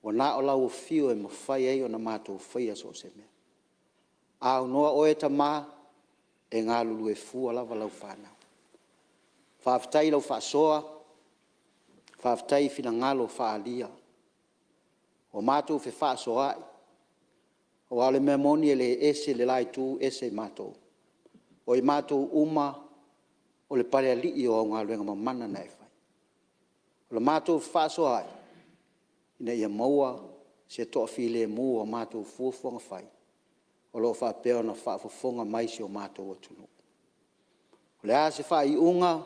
ua na o lau afio e mafai ai ona matou faia so o se mea. A aunoa oe tama, e galulue fua lava lau fanau. Faafetai i lau faasoa, faafetai i finagalo faaalia, ua matou fefaasoaai aua o le mea moni e le ese le la itu ese matou. O i matou uma o le palealii o au galuega mamana na e fai. O le matou fefaasoaai ina ia maua se toafilemu o a matou fuafuaga fai o lo o faapea ona faafofoga mai si o matou atunuu. O le a se faaiuga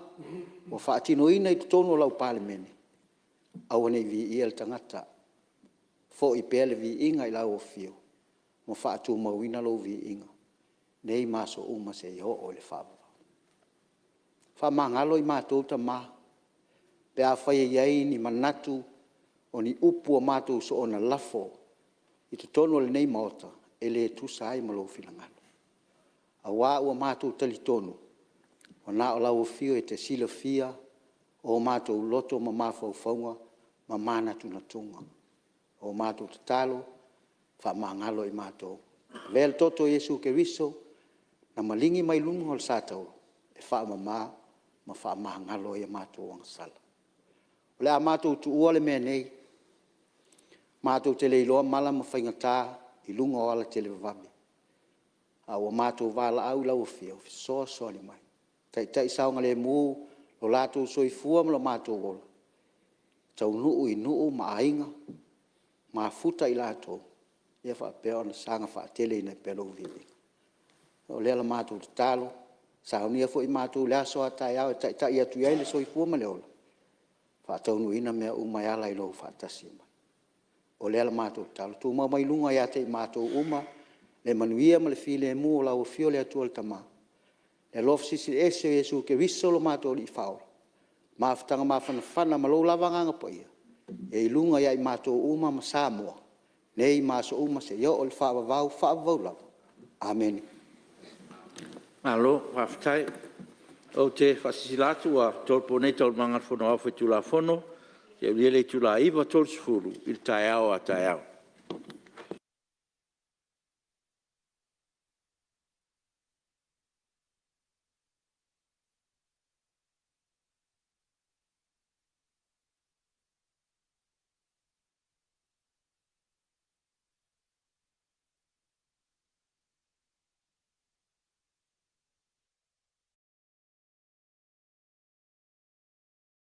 ua faatinoina i totonu o lau Palemene, aua ne i viia le tagata, foi pea le viiga i lau Afio ma faatumauina lou viiga nei ma aso uma seia oo i le faavavau. Faamagalo i matou tama pe afai e i ai ni manatu o ni upu ua matou soona lafo i totonu o lenei Maota e le tusa ai ma lou finagalo, aua ua matou talitonu ua na o lau Afio e te silafia o matou loto ma mafaufauga ma manatunatuga. O le matou tatalo, faamagalo i matou. Avea le toto o Iesu Keriso na maligi mai luga o le satauro e faamama ma faamagalo ai a matou agasala. O le a matou tuua le mea nei, matou te le iloa mala ma faigata i luga o ala televavave, a ua matou valaau i lau Afio e fesoasoani mai, taitai saogalemu lo latou soifua ma lo matou ola, taunuu i nuu ma aiga, mafuta i latou, ia faapea ona saga faateleina pea lou viiga. O lea la matou tatalo, saunia foi matou i le aso a taeao e taitai atu i ai le soifua ma le ola, faataunuuina mea uma e ala i lou faatasi mai. O lea la matou tatalo, tumau mai luga ia te i matou uma le manuia ma le filemu o lau Afio le Atua le Tama, le alofa Silisili Ese o Iesu Keriso lo matou Alii Faaola, mafutaga mafanafana ma lou lava Agaga Paia ia i luga ia i matou uma ma Samoa nei ma aso uma seia oo i le faavavau, faavavau lava. Amene. Malo faafetai. Ou te faasilasila atu ua tolopo nei Taualumaga a le Fono Aoao Faitulafono seia aulia le itula e 9:30 i le taeao a taeao.